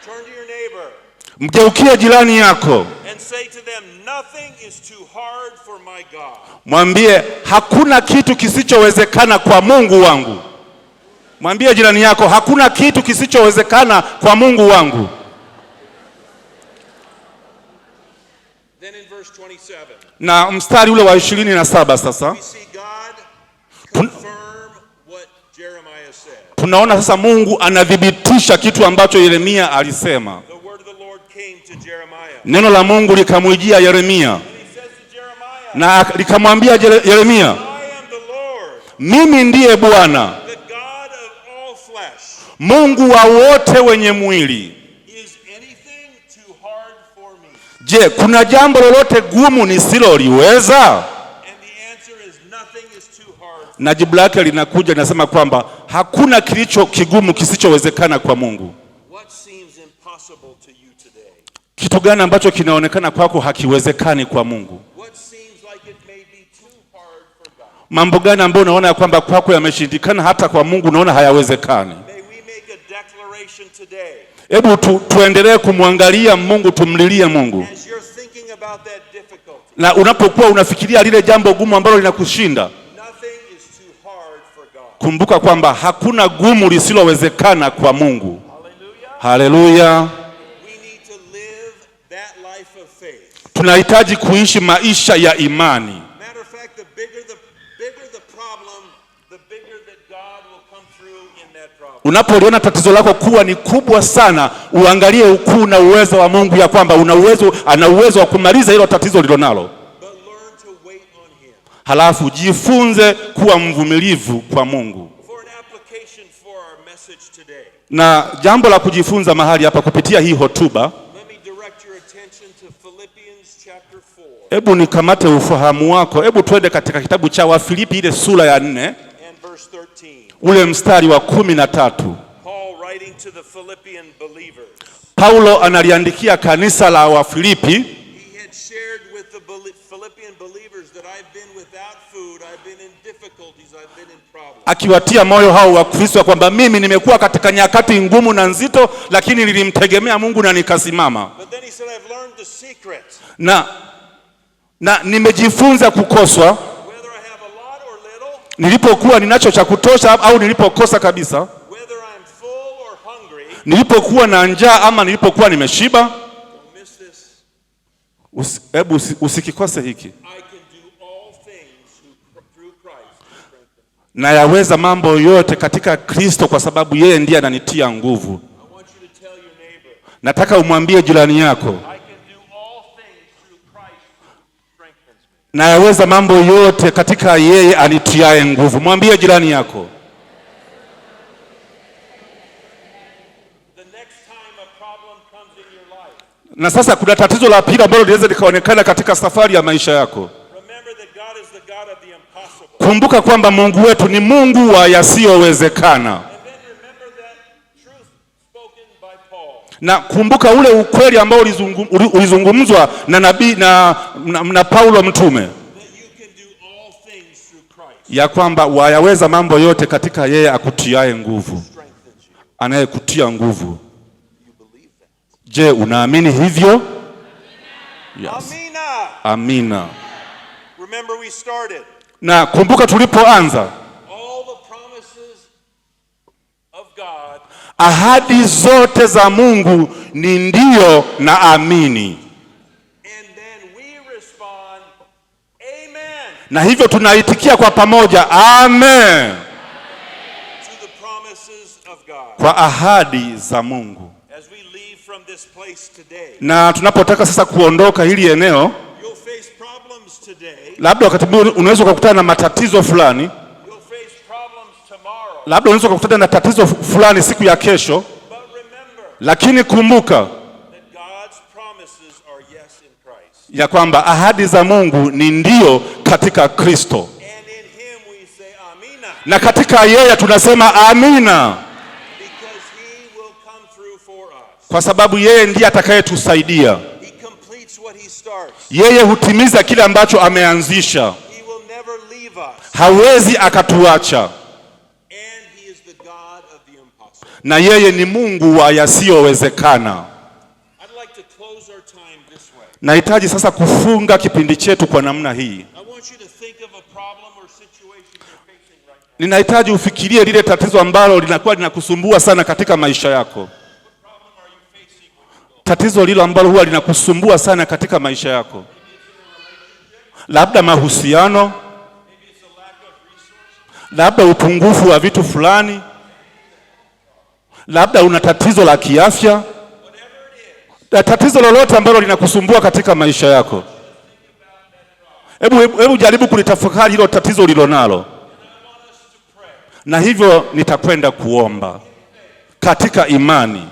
D: Turn to your neighbor
E: Mgeukie jirani yako.
D: and say to them, nothing is too hard for my God.
E: Mwambie hakuna kitu kisichowezekana kwa Mungu wangu. Mwambie jirani yako hakuna kitu kisichowezekana kwa Mungu wangu.
D: Then in verse 27,
E: Na mstari ule wa 27 sasa
D: we see God confirm what Jeremiah said.
E: Tunaona sasa Mungu anadhibitisha kitu ambacho Yeremia alisema.
D: The word of the Lord came to Jeremiah.
E: Neno la Mungu likamwijia Yeremia.
D: And he says to Jeremiah,
E: Na likamwambia Yeremia,
D: I am the Lord,
E: mimi ndiye Bwana,
D: the God of all flesh.
E: Mungu wa wote wenye mwili.
D: Is anything too hard for me?
E: Je, kuna jambo lolote gumu nisiloliweza?
D: And the answer is nothing is too hard.
E: Na jibu lake linakuja linasema kwamba hakuna kilicho kigumu kisichowezekana kwa Mungu.
D: What seems impossible to you today?
E: Kitu gani ambacho kinaonekana kwako hakiwezekani kwa Mungu?
D: What seems like it may be too hard for God?
E: Mambo gani ambayo unaona ya kwamba kwako yameshindikana hata kwa Mungu unaona hayawezekani?
D: May we make a declaration today.
E: Hebu tuendelee kumwangalia Mungu, tumlilie Mungu.
D: As you're thinking about that difficulty,
E: Na unapokuwa unafikiria lile jambo gumu ambalo linakushinda,
D: nothing is too hard for God.
E: kumbuka kwamba hakuna gumu lisilowezekana kwa Mungu.
D: Hallelujah.
E: Haleluya.
D: We need to live that life of faith.
E: Tunahitaji kuishi maisha ya imani.
D: Matter of fact, the bigger the problem, the bigger that God will come through in that problem.
E: Unapoliona tatizo lako kuwa ni kubwa sana, uangalie ukuu na uwezo wa Mungu ya kwamba ana uwezo wa kumaliza hilo tatizo lilonalo.
D: But learn to wait on him.
E: Halafu jifunze kuwa mvumilivu kwa Mungu.
D: For an application for our message today.
E: Na jambo la kujifunza mahali hapa kupitia hii hotuba,
D: Let me direct your attention to Philippians chapter 4
E: hebu nikamate ufahamu wako. Hebu twende katika kitabu cha Wafilipi ile sura ya 4
D: and verse 13.
E: ule mstari wa 13.
D: Paul writing to the Philippian believers.
E: Paulo analiandikia kanisa la Wafilipi.
D: He had shared with the Philippian believers that I've been without food, I've been in difficulties, I've been in problems.
E: Akiwatia moyo hao wa Kristo kwamba mimi nimekuwa katika nyakati ngumu na nzito, lakini nilimtegemea Mungu na nikasimama.
D: But then he said, I've learned the secret.
E: Na nimejifunza kukoswa.
D: Whether I have a lot or little,
E: Nilipokuwa ninacho cha kutosha au nilipokosa kabisa,
D: whether I'm full or hungry,
E: nilipokuwa na njaa ama nilipokuwa nimeshiba,
D: don't miss this.
E: Hebu usikikose hiki.
D: I can do all things through Christ who strengthens me.
E: Nayaweza mambo yote katika Kristo kwa sababu yeye ndiye ananitia nguvu.
D: I want you to tell your neighbor,
E: Nataka umwambie jirani yako,
D: I can do all things through Christ who strengthens me.
E: Nayaweza mambo yote katika yeye anitiaye nguvu. Mwambie jirani yako.
D: The next time a problem comes in your life,
E: Na sasa kuna tatizo la pili ambalo linaweza likaonekana katika safari ya maisha yako.
D: remember that God is the God of the impossible.
E: Kumbuka kwamba Mungu wetu ni Mungu wa yasiyowezekana.
D: And then remember that truth spoken by Paul.
E: Na kumbuka ule ukweli ambao ulizungumzwa na nabii na Paulo mtume,
D: That you can do all things through Christ
E: ya kwamba wayaweza mambo yote katika yeye akutiaye nguvu.
D: strengthens
E: Anayekutia nguvu. Je, unaamini hivyo? Yes.
D: Amina.
E: Amina.
D: Remember we started.
E: Na kumbuka tulipoanza,
D: All the promises of God
E: ahadi zote za Mungu ni ndio na amini,
D: and then we respond, amen,
E: na hivyo tunaitikia kwa pamoja amen
D: to the promises of God.
E: kwa ahadi za Mungu.
D: As we leave from this place today,
E: Na tunapotaka sasa kuondoka hili eneo,
D: you'll face problems today,
E: labda wakati mwingine unaweza ukakutana na matatizo fulani,
D: you'll face problems tomorrow,
E: labda unaweza ukakutana na tatizo fulani siku ya kesho,
D: but remember
E: lakini kumbuka
D: that God's promises are yes in Christ.
E: ya kwamba ahadi za Mungu ni ndio katika Kristo,
D: And in him we say amina,
E: na katika yeye tunasema amina,
D: because he will come through for us.
E: kwa sababu yeye ndiye atakayetusaidia.
D: He completes what he starts.
E: Yeye hutimiza kile ambacho ameanzisha,
D: He will never leave us.
E: hawezi akatuacha,
D: And he is the God of the impossible.
E: na yeye ni Mungu wa yasiyowezekana.
D: I'd like to close our time this way.
E: Nahitaji sasa kufunga kipindi chetu kwa namna hii.
D: I want you to think of a problem or situation you're facing right now.
E: Ninahitaji ufikirie lile tatizo ambalo linakuwa linakusumbua sana katika maisha yako,
D: What problem are you facing when you go?
E: tatizo lilo ambalo huwa linakusumbua sana katika maisha yako, labda mahusiano,
D: Maybe it's a lack of resources.
E: labda upungufu wa vitu fulani, labda una tatizo la kiafya,
D: Whatever it is,
E: na tatizo lolote ambalo linakusumbua katika maisha yako. Hebu jaribu kulitafakari hilo tatizo ulilonalo,
D: I want us to pray
E: na hivyo nitakwenda kuomba katika imani
D: that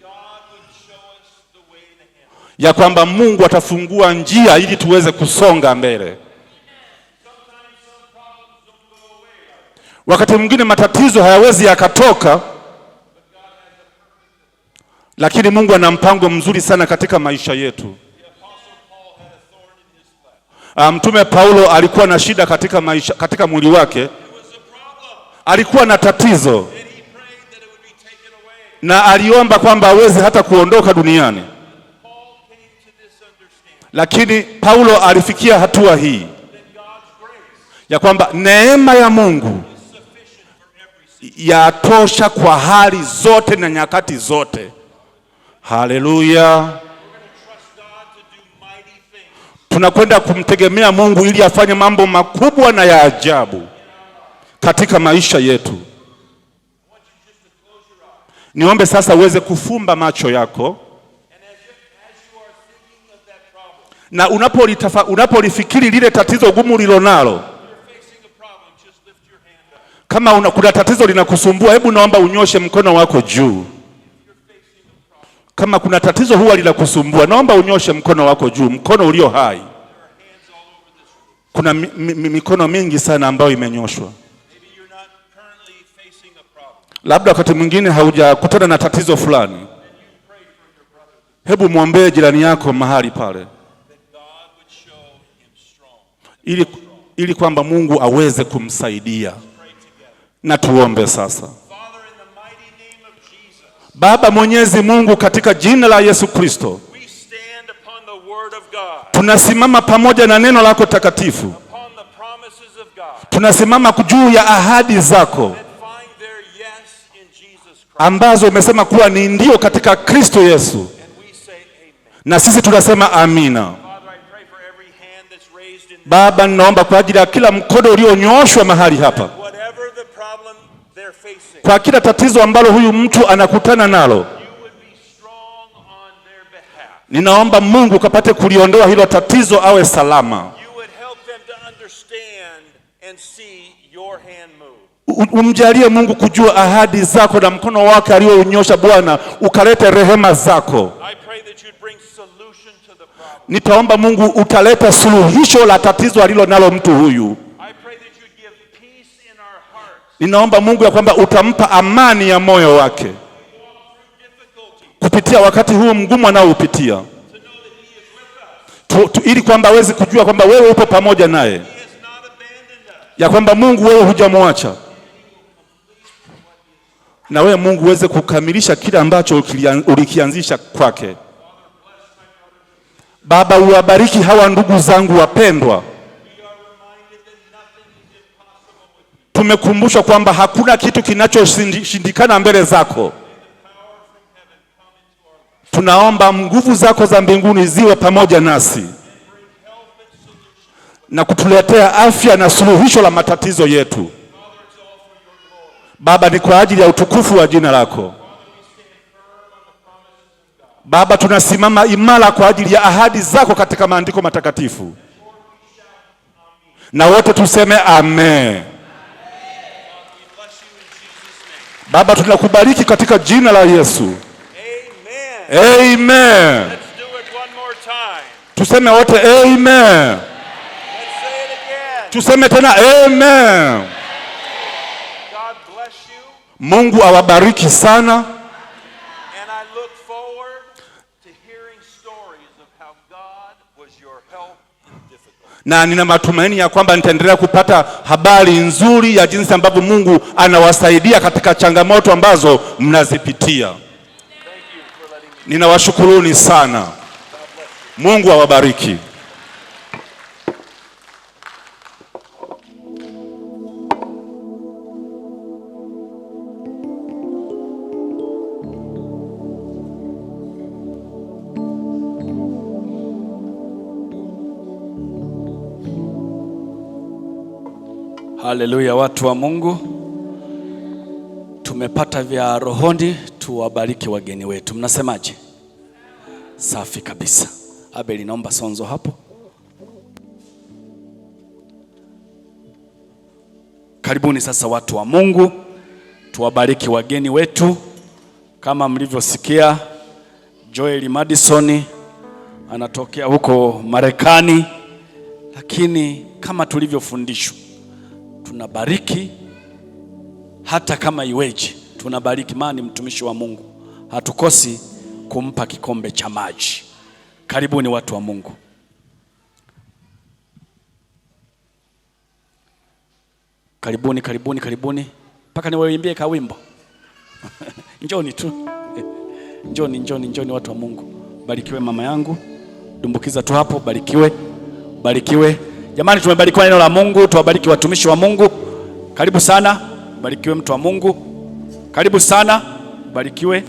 D: God would show us the way to handle.
E: ya kwamba Mungu atafungua njia ili tuweze kusonga mbele.
D: Sometimes some problems don't go away right.
E: Wakati mwingine matatizo hayawezi yakatoka, lakini Mungu ana mpango mzuri sana katika maisha yetu.
D: The Apostle Paul had a thorn in his flesh.
E: Mtume Paulo alikuwa na shida katika maisha, katika mwili wake
D: It was a problem,
E: alikuwa na tatizo
D: and he prayed that it would be taken away.
E: na aliomba kwamba aweze hata kuondoka duniani,
D: Paul came to this understanding
E: lakini Paulo alifikia hatua hii
D: that God's grace
E: ya kwamba neema ya Mungu
D: is sufficient for every situation.
E: yatosha kwa hali zote na nyakati zote. Haleluya!
D: We're going to trust God to do mighty things
E: Tunakwenda kumtegemea Mungu ili afanye mambo makubwa na ya ajabu katika maisha yetu.
D: I want you just to close your eyes.
E: Niombe sasa uweze kufumba macho yako
D: And as you are thinking of that problem,
E: na unapolifikiri lile tatizo gumu ulilonalo,
D: if you're facing a problem, just lift your hand up.
E: kama kuna tatizo linakusumbua, hebu naomba unyoshe mkono wako juu. Kama kuna tatizo huwa linakusumbua, naomba unyoshe mkono wako juu, mkono ulio hai.
D: There are hands all over this room.
E: Kuna mikono mingi sana ambayo imenyoshwa.
D: Maybe you're not currently facing a problem.
E: Labda wakati mwingine haujakutana na tatizo fulani,
D: Then you pray for your brother
E: hebu mwombee jirani yako mahali pale,
D: that God would show him strong.
E: ili kwamba Mungu aweze kumsaidia.
D: Pray together.
E: Na tuombe sasa.
D: Father, in the mighty name of Jesus,
E: Baba Mwenyezi Mungu, katika jina la Yesu Kristo,
D: we stand upon the word of God,
E: tunasimama pamoja na neno lako takatifu,
D: upon the promises of God
E: tunasimama juu ya ahadi zako
D: that find their yes in Jesus Christ.
E: ambazo umesema kuwa ni ndio katika Kristo Yesu,
D: And we say amen.
E: na sisi tunasema amina.
D: Father, I pray for every hand that's raised in this,
E: Baba, ninaomba kwa ajili ya kila mkono ulionyooshwa mahali hapa,
D: whatever the problem they're facing,
E: kwa kila tatizo ambalo huyu mtu anakutana nalo,
D: you would be strong on their behalf.
E: ninaomba Mungu kapate kuliondoa hilo tatizo, awe salama.
D: You would help them to understand and see your hand move.
E: Umjalie Mungu kujua ahadi zako na mkono wake aliyounyosha Bwana, ukalete rehema zako.
D: I pray that you'd bring solution to the problem.
E: Nitaomba Mungu utaleta suluhisho la tatizo alilo nalo mtu huyu.
D: I pray that you'd give peace in our hearts.
E: Ninaomba Mungu ya kwamba utampa amani ya moyo wake
D: Walk through difficulty
E: kupitia wakati huu mgumu anaoupitia,
D: to know that He is with us.
E: ili kwamba aweze kujua kwamba wewe upo pamoja naye,
D: He has not abandoned us.
E: ya kwamba Mungu wewe hujamwacha, Na wewe Mungu uweze kukamilisha kile ambacho ulikianzisha kwake. Baba, uwabariki hawa ndugu zangu wapendwa. Tumekumbushwa kwamba hakuna kitu kinachoshindikana mbele zako. Tunaomba nguvu zako za mbinguni ziwe pamoja nasi na kutuletea afya na suluhisho la matatizo yetu. Baba, ni kwa ajili ya utukufu wa jina lako. Baba, tunasimama imara kwa ajili ya ahadi zako katika maandiko matakatifu, na wote tuseme amen. Baba, tunakubariki katika jina la Yesu.
D: Amen.
E: Amen.
D: Let's do it one more time.
E: Tuseme wote amen.
D: Let's say it again.
E: Tuseme tena amen.
D: God bless you,
E: Mungu awabariki sana,
D: and I look forward to hearing stories of how God was your help in difficulty.
E: Na nina matumaini ya kwamba nitaendelea kupata habari nzuri ya jinsi ambavyo Mungu anawasaidia katika changamoto ambazo mnazipitia.
D: Thank you for letting me.
E: Ninawashukuruni sana. Mungu awabariki.
A: Haleluya, watu wa Mungu, tumepata vya rohoni, tuwabariki wageni wetu. Mnasemaje? Safi kabisa. Abel, naomba sonzo hapo. Karibuni sasa watu wa Mungu, tuwabariki wageni wetu. Kama mlivyosikia, Joel Madison anatokea huko Marekani, lakini kama tulivyofundishwa tunabariki hata kama iweje, tunabariki, maana ni mtumishi wa Mungu, hatukosi kumpa kikombe cha maji. Karibuni watu wa Mungu. Karibuni, karibuni, karibuni. Mpaka niwaimbie kawimbo. Njoni tu. Njoni, njoni, njoni watu wa Mungu. Barikiwe mama yangu. Dumbukiza tu hapo, barikiwe. Barikiwe. Jamani, tumebarikiwa neno la Mungu, tuwabariki watumishi wa Mungu. Karibu sana, barikiwe mtu wa Mungu. Karibu sana, barikiwe.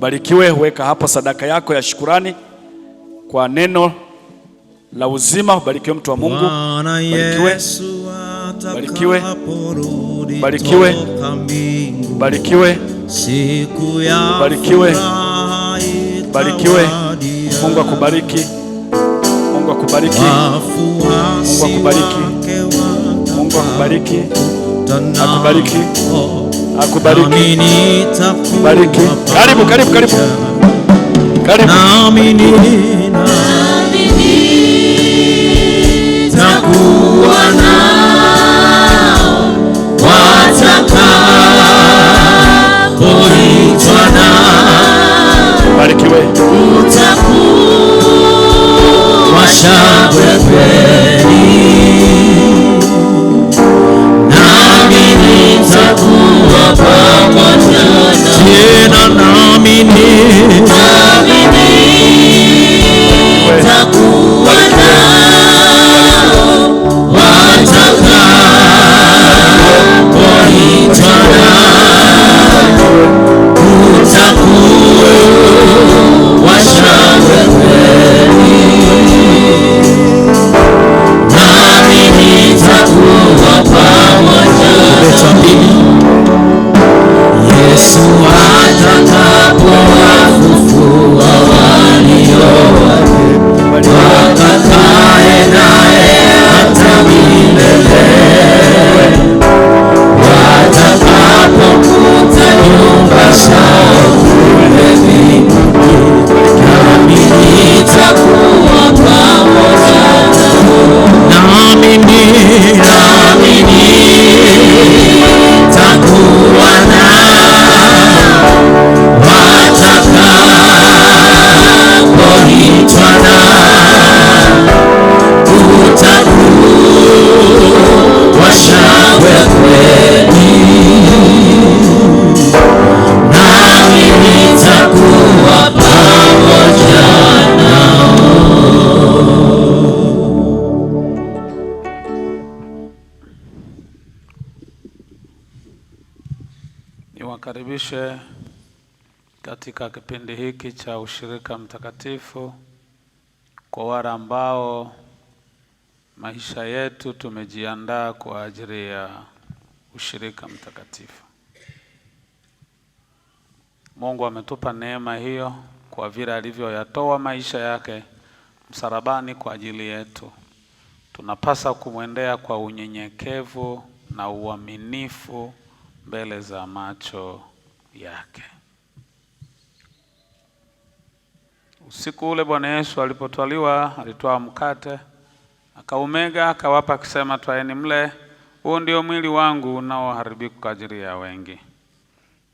A: Barikiwe, weka hapo sadaka yako ya shukurani kwa neno la uzima. Barikiwe mtu wa Mungu.
C: Bwana
A: Barikiwe.
C: Yesu
A: Barikiwe.
C: atakaporudi
A: Barikiwe.
C: toka mbinguni,
A: Barikiwe.
C: siku ya
A: Barikiwe.
C: furaha
A: Barikiwe.
C: itawadia.
A: Mungu akubariki. Mungu akubariki.
C: Wafuasi
A: Mungu akubariki.
C: wake
A: Mungu akubariki.
C: watakutana
A: Akubariki.
C: nao.
A: Akubariki.
C: Nami nitakuwa
A: Bariki. Karibu, karibu, karibu.
C: pamoja.
A: Karibu.
C: Nami nitakuwa nao watakapoitwa nao,
A: Barikiwe.
C: utakuwa shangwe kweli, nami nitakuwa pamoja nao. Tena nami nitakuwa nao.
F: Niwakaribishe katika kipindi hiki cha ushirika mtakatifu kwa wale ambao maisha yetu tumejiandaa kwa ajili ya ushirika mtakatifu. Mungu ametupa neema hiyo kwa vile alivyoyatoa maisha yake msalabani kwa ajili yetu. Tunapasa kumwendea kwa unyenyekevu na uaminifu mbele za macho yake. Usiku ule Bwana Yesu alipotwaliwa, alitwaa mkate, akaumega, akawapa akisema, twaeni mle, huu ndio mwili wangu unaoharibika kwa ajili ya wengi.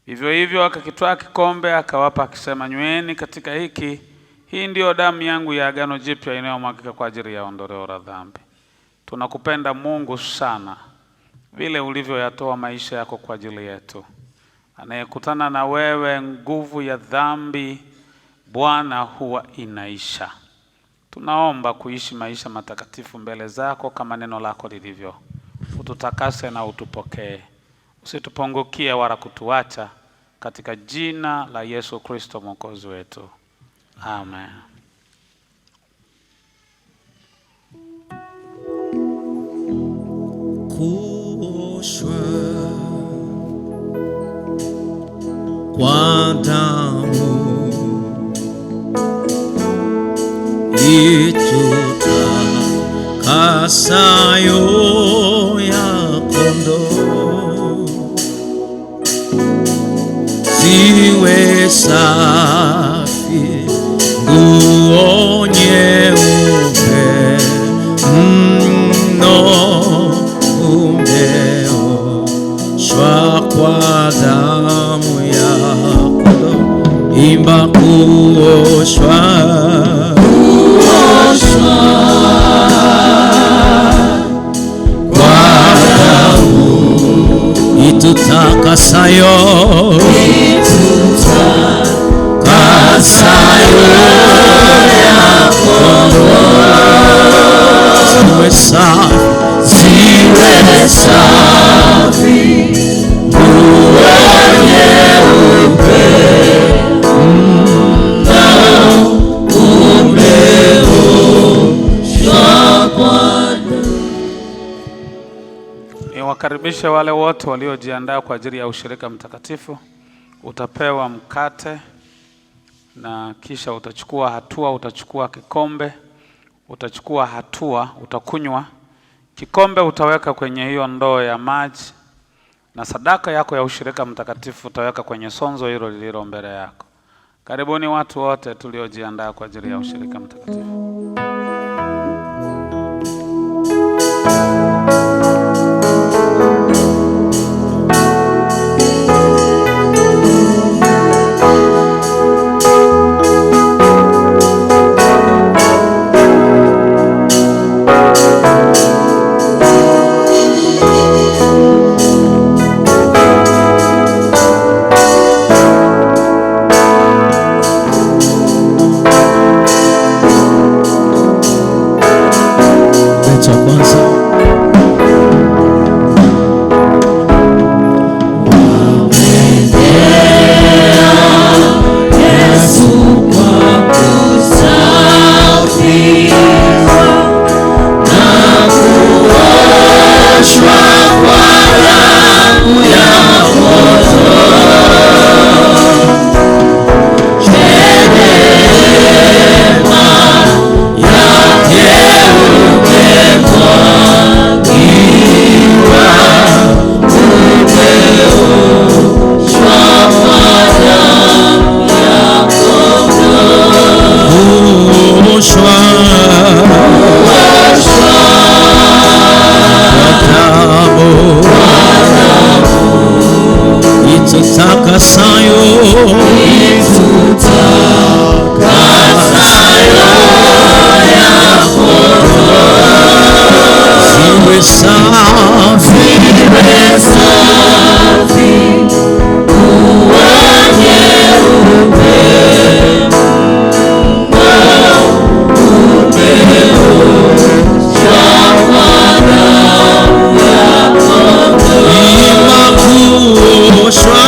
F: Vivyo hivyo akakitwaa kikombe, akawapa akisema, nyweni katika hiki, hii ndiyo damu yangu ya agano jipya inayomwagika kwa ajili ya ondoleo la dhambi. Tunakupenda Mungu sana, vile ulivyoyatoa maisha yako kwa ajili yetu. Anayekutana na wewe, nguvu ya dhambi Bwana huwa inaisha. Tunaomba kuishi maisha matakatifu mbele zako kama neno lako lilivyo. Ututakase na utupokee, usitupungukie wala kutuacha, katika jina la Yesu Kristo Mwokozi wetu. Amen.
C: Kuoshwa kwa damu itutakasayo ya kondoo, ziwe safi nguo nyeupe mno, umeoshwa kwa damu ya kondoo. Imba kuoshwa, kuoshwa kwa damu itutakasayo, itutakasayo ya kondoo, ziwe safi, ziwe safi nguo nyeupe mno, umeoshwa kwa
F: Niwakaribishe wale wote waliojiandaa kwa ajili ya ushirika mtakatifu. Utapewa mkate na kisha utachukua hatua, utachukua kikombe, utachukua hatua, utakunywa kikombe, utaweka kwenye hiyo ndoo ya maji, na sadaka yako ya ushirika mtakatifu utaweka kwenye sonzo hilo lililo mbele yako. Karibuni watu wote tuliojiandaa kwa ajili ya ushirika mtakatifu.
C: Cha kwanza Yesu kwa kusafishwa na kuoshwa kwa damu ya kondoo, neema yake umemwagiwa, umeoshwa kwa damu ya kondoo, kuoshwa kwa damu itutakasayo, itutakasayo ya kondoo, ziwe safi, ziwe safi nguo nyeupe mno, umeoshwa kwa damu ya kondoo. Imba kuoshwa,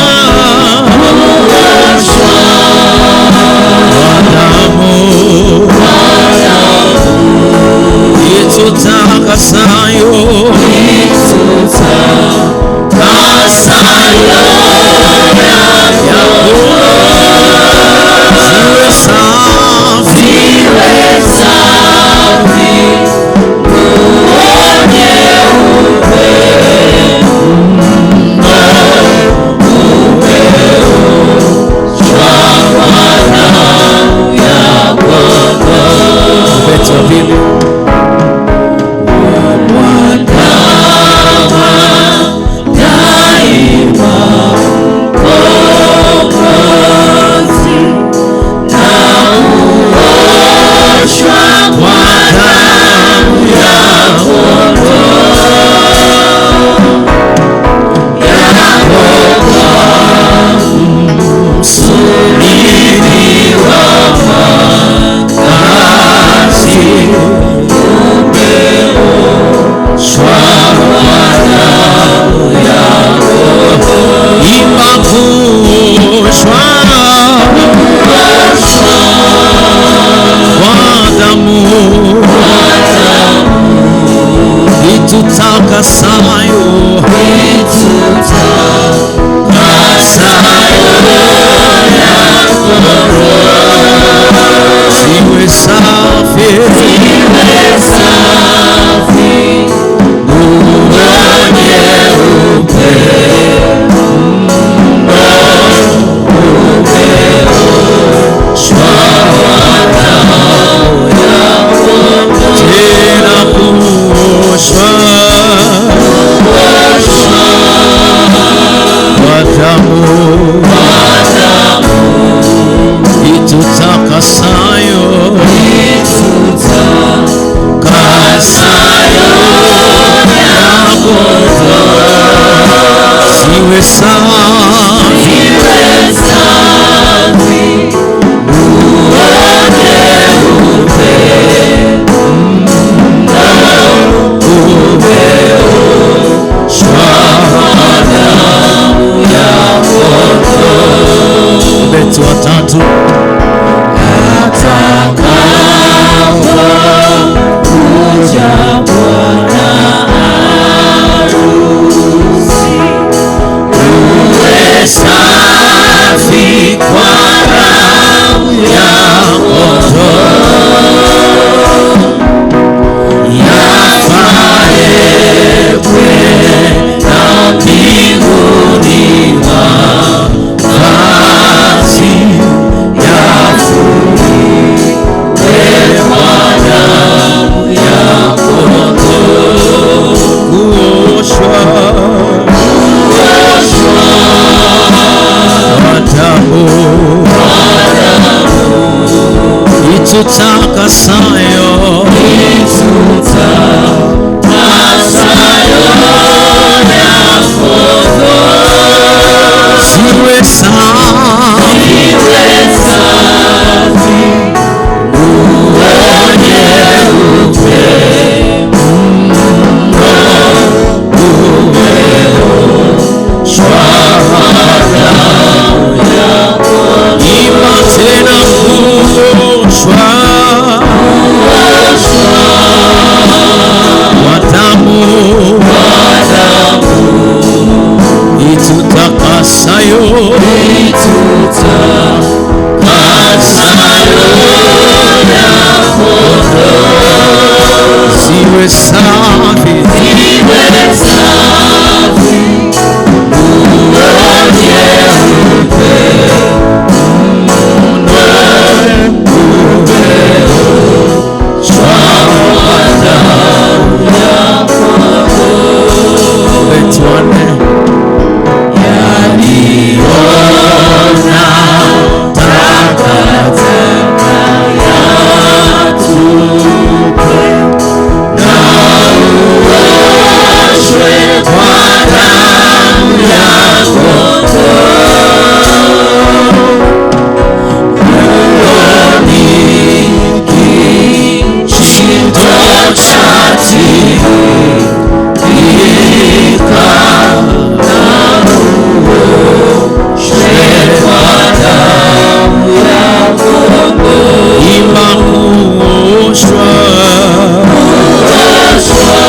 C: damu itutakasayo, itutakasayo ya kondoo, ziwe safi, ziwe safi, nguo nyeupe umeoshwa kwa damu ya kondoo. Beti watatu atakapokuja Bwana harusi, uwe safi kwa damu ya kondoo, yafae kwenda mbinguni mavazi yafunikwe kwa damu ya kondoo. Kuoshwa, kuoshwa kwa damu itutakasayo, itutakasayo ya kondoo, ziwe safi, ziwe safi, nguo nyeupe mno umeoshwa kwa damu ya kondoo. Imba tena kuoshwa, kuoshwa kwa damu, kwa damu itutakasayo, itutakasayo ya kondoo, ziwe safi, ziwe safi, nguo nyeupe mno umeoshwa kwa damu ya kondoo. Beti wanne yaliona takataka yatupwe na uoshwe kwa damu ya kondoo. Nguo ni kishindo cha tiririka na uoshwe kwa damu ya kondoo. Imba kuoshwa, kuoshwa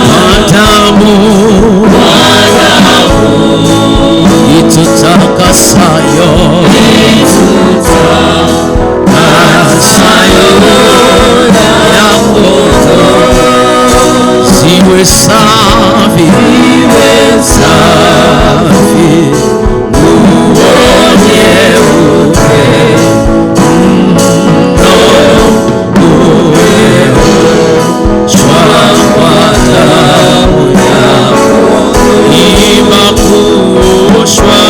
C: kwa damu, kwa damu itutakasayo, itutakasayo ya kondoo, ziwe safi, ziwe safi, nguo nyeupe mno umeoshwa kwa damu ya kondoo. Imba kuoshwa,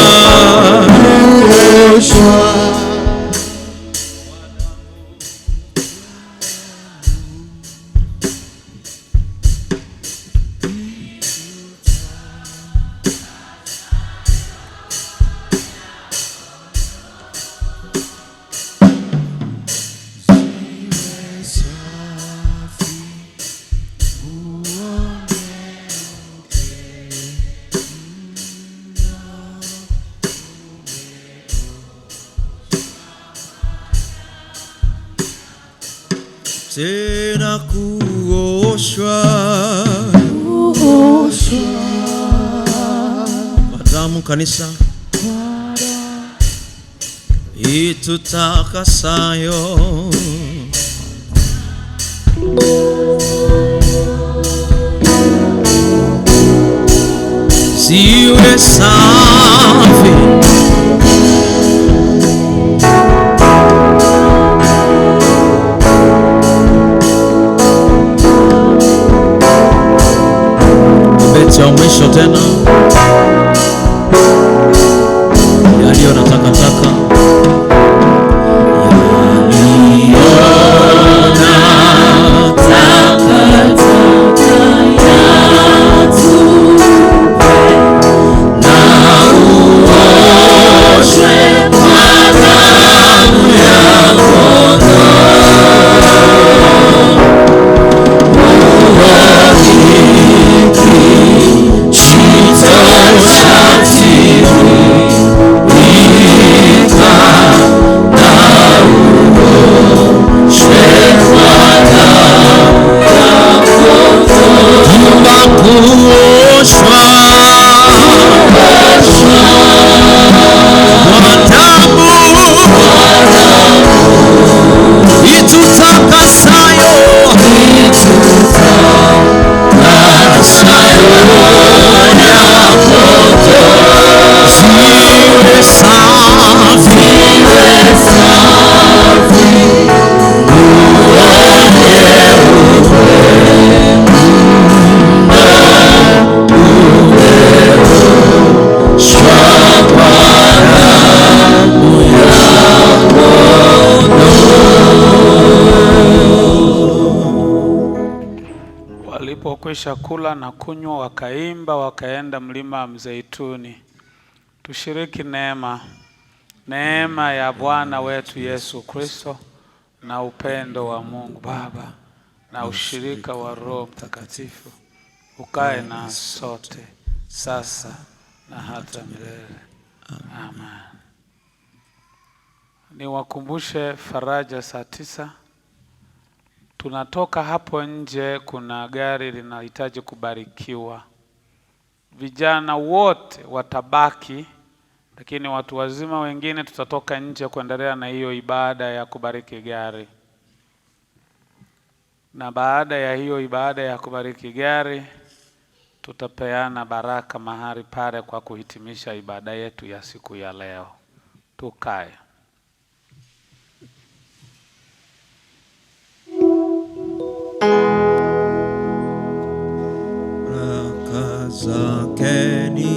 C: kuoshwa. Tena kuoshwa, kwa damu kanisa itutakasayo, ziwe safi, Beti ya mwisho tena. Yaliyo na takataka kuoshwa kwa damu itutakasayo, ziwe safi.
F: Walipokwisha kula na kunywa, wakaimba, wakaenda mlima wa Mzeituni. Tushiriki neema, neema ya Bwana wetu Yesu Kristo na upendo wa Mungu Baba na ushirika wa Roho Mtakatifu ukae na sote sasa na hata milele. Amen. Niwakumbushe faraja saa 9. Tunatoka hapo nje, kuna gari linahitaji kubarikiwa. Vijana wote watabaki, lakini watu wazima wengine tutatoka nje kuendelea na hiyo ibada ya kubariki gari. Na baada ya hiyo ibada ya kubariki gari, tutapeana baraka mahali pale kwa kuhitimisha ibada yetu ya siku ya leo. Tukae.
C: Baraka zake ni